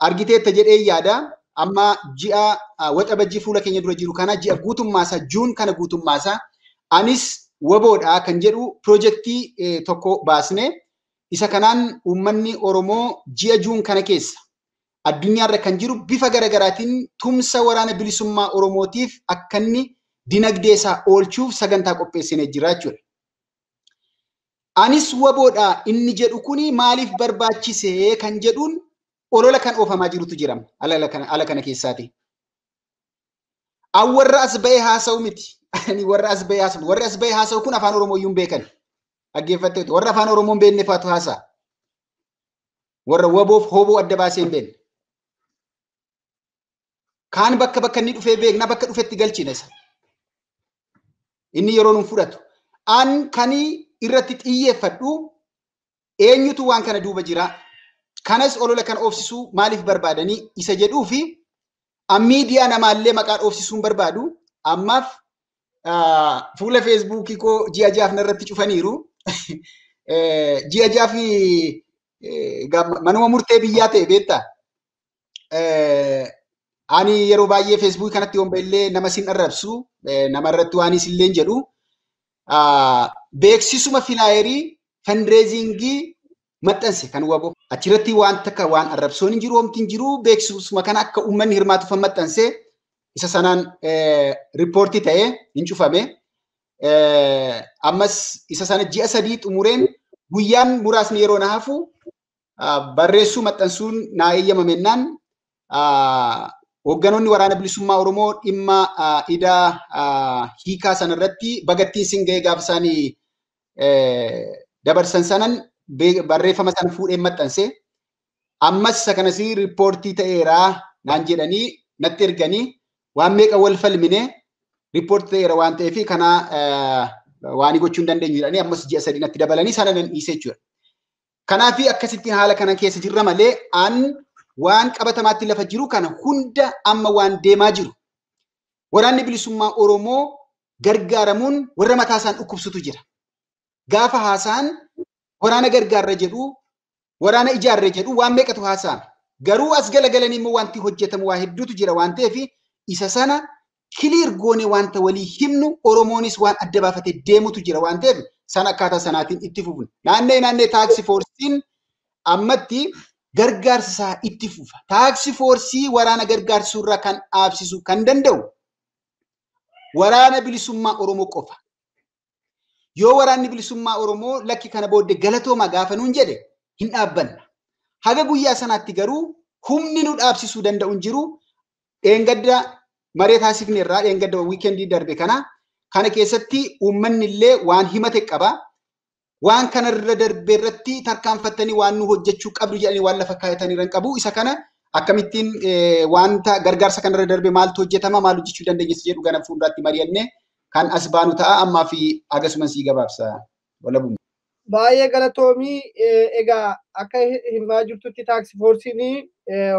Argiteetta jedhee yaada amma ji'a waxabajjii fuula keenya dura jiru kana ji'a guutummaasaa juun kana guutummaasaa anis waboodha kan jedhu piroojeektii tokko baasne isa kanaan uummanni Oromoo ji'a juun kana keessa addunyaarra kan jiru bifa garaagaraatiin tumsa waraana bilisummaa Oromootiif akka inni dinagdee isaa oolchuuf sagantaa qopheessinee jira jechuudha. Anis waboodha inni jedhu kuni maaliif barbaachisee kan jedhuun olola kan oofamaa jirutu jira ala kana keessaati. An warra as ba'ee haasa'u miti. Ani warra as ba'ee haasa'u. Warri as ba'ee haasa'u kun afaan Oromoo iyyuu hin beekan. Dhaggeeffatteetu. Warra afaan Oromoo hin beekne faatu haasa'a. Warra waboof hoboo adda baasee hin beekne. Kaan bakka bakka inni dhufee beekna bakka dhufetti galchina isa. Inni yeroo nun fudhatu. An kani irratti xiyyeeffadhu eenyutu waan kana duuba jira. Kanas olola kan oofsisuu maaliif barbaadanii isa jedhuu fi miidiyaa namaallee maqaa dhoofsisuun barbaadu. Ammaaf fuula feesbuukii koo ji'a jaaf narratti cufaniiru. Ji'a jaaf manuma murtee biyyaa ta'e beektaa? Ani yeroo baay'ee feesbuukii kanatti yoon ba'ellee nama sin arrabsu namarratti waan isillee jedhu beeksisuma filaayerii fandireezingii maxxanse kan wabo achirratti waan takka waan arrabsoon hin jiru homti hin jiru beeksisuma kana akka uummanni hirmaatuuf maxxanse isa sanaan riippoortii ta'ee hin cufame. Ammas isa sana ji'a 3 xumureen guyyaan muraasni yeroo na hafu barreessuu maxxansuun naa eeyyamamennaan hoogganoonni waraana bilisummaa Oromoo dhimma idaa hiikaa sanarratti bagattiin sin ga'ee gaafa isaanii dabarsan sanan barreeffama sana fuudheen maxxanse. Ammas isa kanas riippoortii ta'eeraa naan jedhanii natti erganii waan meeqa wal falmine riippoortii ta'eera waan ta'eef kana waan gochuu hin dandeenyu jedhanii ammas ji'a 3 natti dabalanii sana nan dhiise jechuudha. Kanaaf akkasittiin haala kana keessa jirra malee an waan qabatamaatti lafa jiru kana hunda amma waan deemaa jiru. Waraanni bilisummaa Oromoo gargaaramuun warra mataa isaan dhukkubsutu jira. Gaafa haasaan waraana gargaarra jedhu, waraana ijaarre jedhu waan meeqatu haasa'ama. Garuu as galagalanii immoo wanti hojjetamu waa hedduutu jira waan ta'eef isa sana kiliir goone wanta walii himnu Oromoonis waan adda baafatee deemutu jira waan ta'eef sana akkaataa sanaatiin itti fufna. Naannee taaksi foorsiin Ammatti gargaarsa isaa itti fufa. Taaksii foorsii waraana gargaarsuurraa kan dhaabsisuu kan danda'u waraana bilisummaa Oromoo qofa. Yoo waraanni bilisummaa Oromoo lakki kana booddee galatooma gaafa nuun jedhe hin dhaabbanna. Haga guyyaa sanaatti garuu humni nu dhaabsisuu danda'u hin jiru. Dheengadda maree taasifne irraa dheengadda wiikendii darbe kana keessatti uummanni illee waan himate qaba. Waan kanarra darbe irratti tarkaanfattanii waan nu hojjechuu qabdu jedhanii waan lafa kaayatanii jiran qabu. Isa kana akkamittiin wanta gargaarsa kanarra darbe maaltu hojjetama maal hojjechuu dandeenya jedhu gara fuulduraatti mari'annee kan as baanu ta'a. Ammaa fi akkasumas sii gabaabsa. Walabuma. Baay'ee galatoomii. Egaa akka himaa jirtutti taaksii foorsiin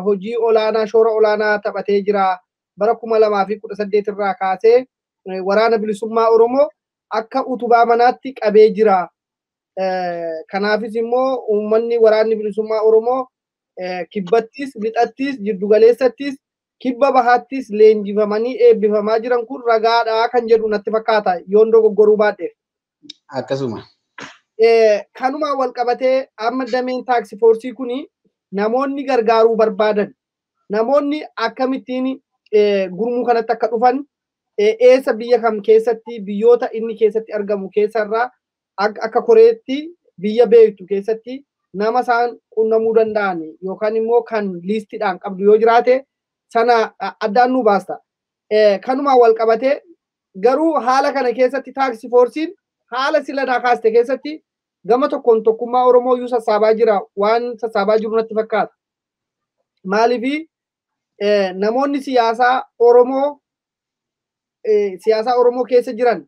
hojii olaanaa shoora olaanaa taphatee jira. Bara 2018 irraa kaasee waraana bilisummaa Oromoo akka utubaa manaatti qabee jira. Kanaafis immoo uummanni waraanni bilisummaa Oromoo kibbattis, lixattis, jiddugaleessattis, kibba bahaattis leenjifamanii eebbifamaa jiran kun ragaadhaa kan jedhu natti fakkaata yoon dogoggoruu baadheef. Akkasuma. Kanumaan wal qabatee amma dameen taaksii foorsii kuni namoonni gargaaruu barbaadan namoonni akkamittiin gurmuu kanatti akka dhufan eessa biyya kam keessatti biyyoota inni keessatti argamu keessarraa akka koreetti biyya beektu keessatti nama isaan qunnamuu danda'an yookaan immoo kan liistiidhaan qabdu yoo jiraate sana addaan nu baasta. Kanumaan wal qabatee garuu haala kana keessatti taaksii foorsiin haala silanaa kaaste keessatti gama tokkoon tokkummaa Oromoo iyyuu sassaabaa jira waan sassaabaa jiru natti fakkaata. Maaliif namoonni siyaasaa Oromoo keessa jiran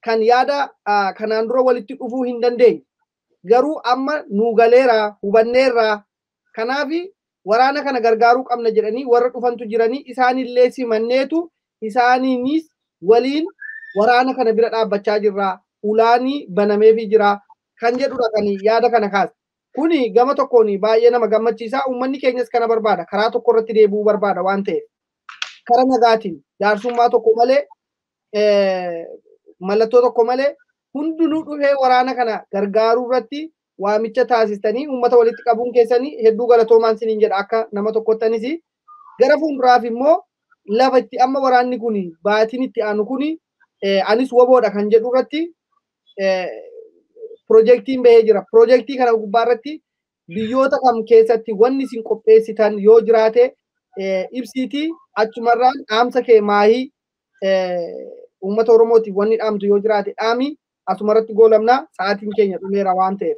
kan yaada kanaan dura walitti dhufuu hin dandeenye garuu amma nu galeera hubanneerra kanaaf waraana kana gargaaruu qabna jedhanii warra dhufantu jiranii isaanillee simanneetu isaaniinis waliin waraana kana bira dhaabbachaa jirra ulaanii banameefii jira kan jedhudha kan yaada kana kaase. Kuni gama tokkoon baay'ee nama gammachiisa. Uummanni keenyas kana barbaada. Karaa tokko irratti deebi'uu barbaada waan ta'eef. Karaa nagaatiin jaarsummaa tokko malee mallattoo tokko malee hundinuu dhufee waraana kana gargaaruu irratti waamicha taasistanii uummata walitti qabuun keessanii hedduu galatoomaan siniin jedha akka nama tokkottanis. Gara fuulduraaf immoo lafa itti amma waraanni kun baatiin itti aanu kun anis woboodha kan jedhu irratti piroojeektiin bahee jira. Piroojeektii kana gubbaa irratti biyyoota kam keessatti wanni isin qopheessitan yoo jiraate ibsiitii achumarraan dhaamsa kee maahii uummata Oromootiif wanni dhaamtu yoo jiraate dhaami asumarratti goolamnaa sa'aatiin keenya dhumeera waan ta'eef.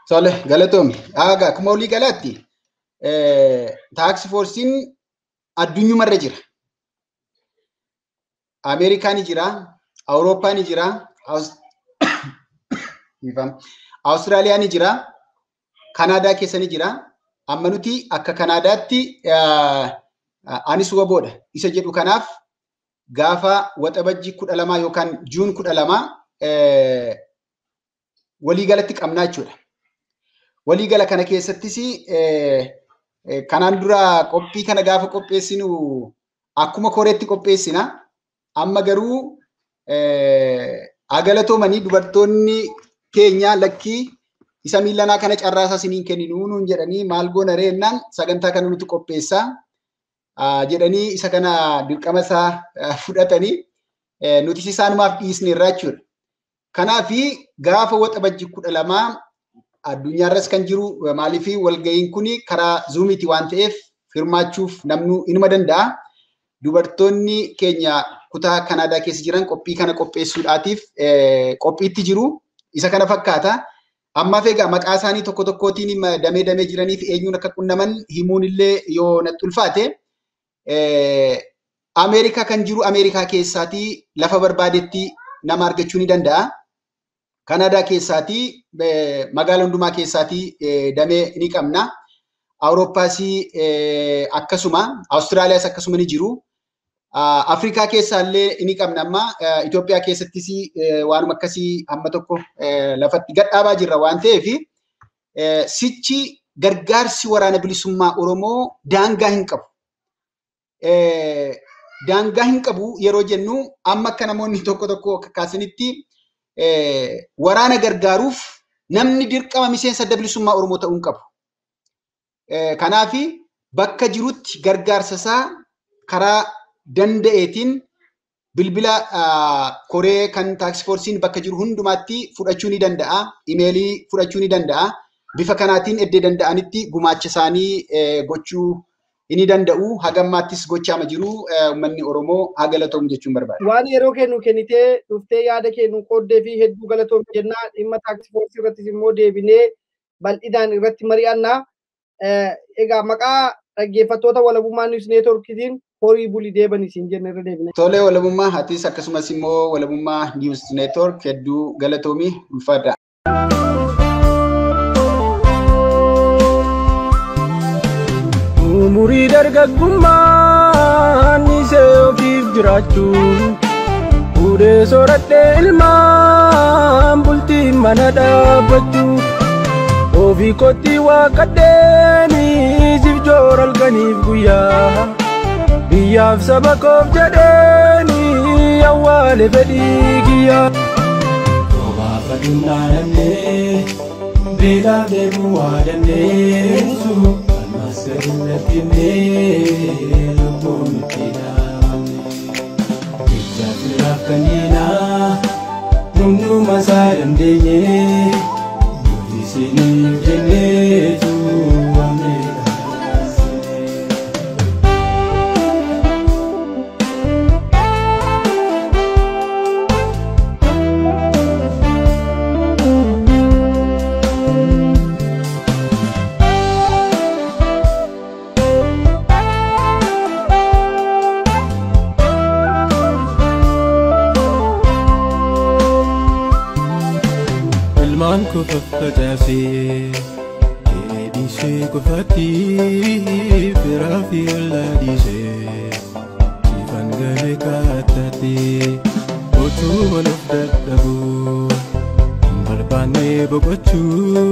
Tole galatoomi. Egaa akkuma walii galaatti taaksii foorsiin addunyumarra jira. Ameerikaa ni jira, Awurooppaa ni jira, Awustiraaliyaa ni jira, Kanaadaa keessa ni jira. Amma nuti akka Kanaadaatti anis woboodha. Isa jedhu kanaaf gaafa waxabajjii 12 yookaan juun 12 waliigalatti qabnaa jechuudha. Waliigala kana keessattis kanaan dura qophii kana gaafa qopheessinu akkuma koreetti qopheessina. Amma garuu agalatoomanii dubartoonni keenya lakkii isa miilanaa kana carraasaa isiniin kenninuu nuun jedhanii maal goona reennaan sagantaa kana nuti qopheessaa jedhanii isa kana dirqama isaa fudhatanii nuti isaanumaaf dhiisne irraa jechuudha. Kanaafi gaafa waxabajji 12 addunyaarras kan jiru maaliif walga'iin kun karaa zuumiiti waan ta'eef hirmaachuuf namnu inuma danda'a. Dubartoonni keenya kutaa Kanaadaa keessa jiran qophii kana qopheessuudhaatiif qophiitti jiru. Isa kana fakkaata. Ammaaf egaa maqaa isaanii tokko tokkootiin damee damee jiraniif eenyuun akka qunnaman himuun illee yoo natti ulfaate Ameerikaa kan jiru Ameerikaa keessaatii lafa barbaadetti nama argachuu ni danda'a. Kanaadaa keessaatii magaala hundumaa keessaatii damee ni qabna. Awurooppaas akkasuma, Awustiraaliyaas akkasuma ni jiru. Afrikaa keessaallee ni qabna amma Itoophiyaa keessattis waanuma akkasii amma tokko lafatti gadhaabaa jirra waan ta'eef sichi gargaarsi waraana bilisummaa Oromoo daangaa hin qabu. Daangaa hin qabu yeroo jennu amma akka namoonni tokko tokko kaasanitti waraana gargaaruuf namni dirqama miseensa adda bilisummaa Oromoo ta'uu hin qabu. Kanaafi bakka jirutti gargaarsa isaa karaa danda'eetiin bilbila koree kan taaksii foorsiin bakka jiru hundumaatti fudhachuu ni danda'a. Imeelii fudhachuu ni danda'a. Bifa kanaatiin eddee danda'anitti gumaacha isaanii gochuu ni danda'u. Hagammaattis gochaama jiru uummanni Oromoo haa galatoomu jechuun barbaada. Waan yeroo kennu kennitee dhuftee yaada kennu qooddee fi hedduu galatoomu jennaa dhimma taaksii foorsii irrattis immoo deebinee bal'inaan irratti mari'annaa. Egaa maqaa dhaggeeffattoota Walabummaa Niwus Neetwoorkiitiin horii bulii deeban isin jenne irra deebine. Tolee Walabummaa atis akkasumas immoo Walabummaa Niwus Neetwoork hedduu galatoomi ulfaadha. Umurii dargaggummaan isee ofiif jiraachuu fuudhee sooradhee ilmaan bultii mana dhaabbachuu ofii kootti waaqadheeni siif joora halkaniif guyyaa biyyaaf saba koof jedheeni awwaale fedhii kiyyaa. Obaafadhunnaa namnee beelaaf deebuu waa dandeessu. Ilmaan koo faffacaasee dheedhiisee qofaatti firaa fi ollaa dhiisee ifaan galee kaataatti otuu waluuf dadhabuu hin barbaanne boqochuu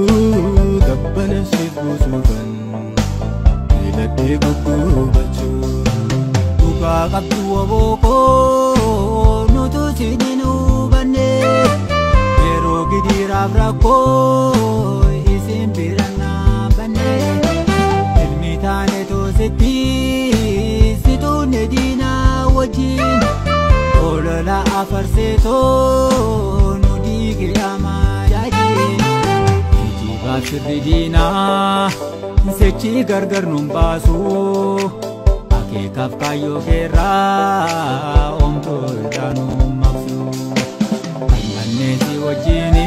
qabbana siif buusuufan miidhagdee gugguubachuu. Dhugaa qabdu obookoo nutu siin hin hubanne. Yeroo gidiraaf rakkoo isin bira dhaabbanne ilmi taane toositti situunne diinaa wajjin olola afarseetoo nu diige amaajaajin geejjibaaf sirri diinaa sechi gargar nun baasu akeekaaf kaayyoo keerraa omtuu irraa nu maqsu. Nesi wajjini.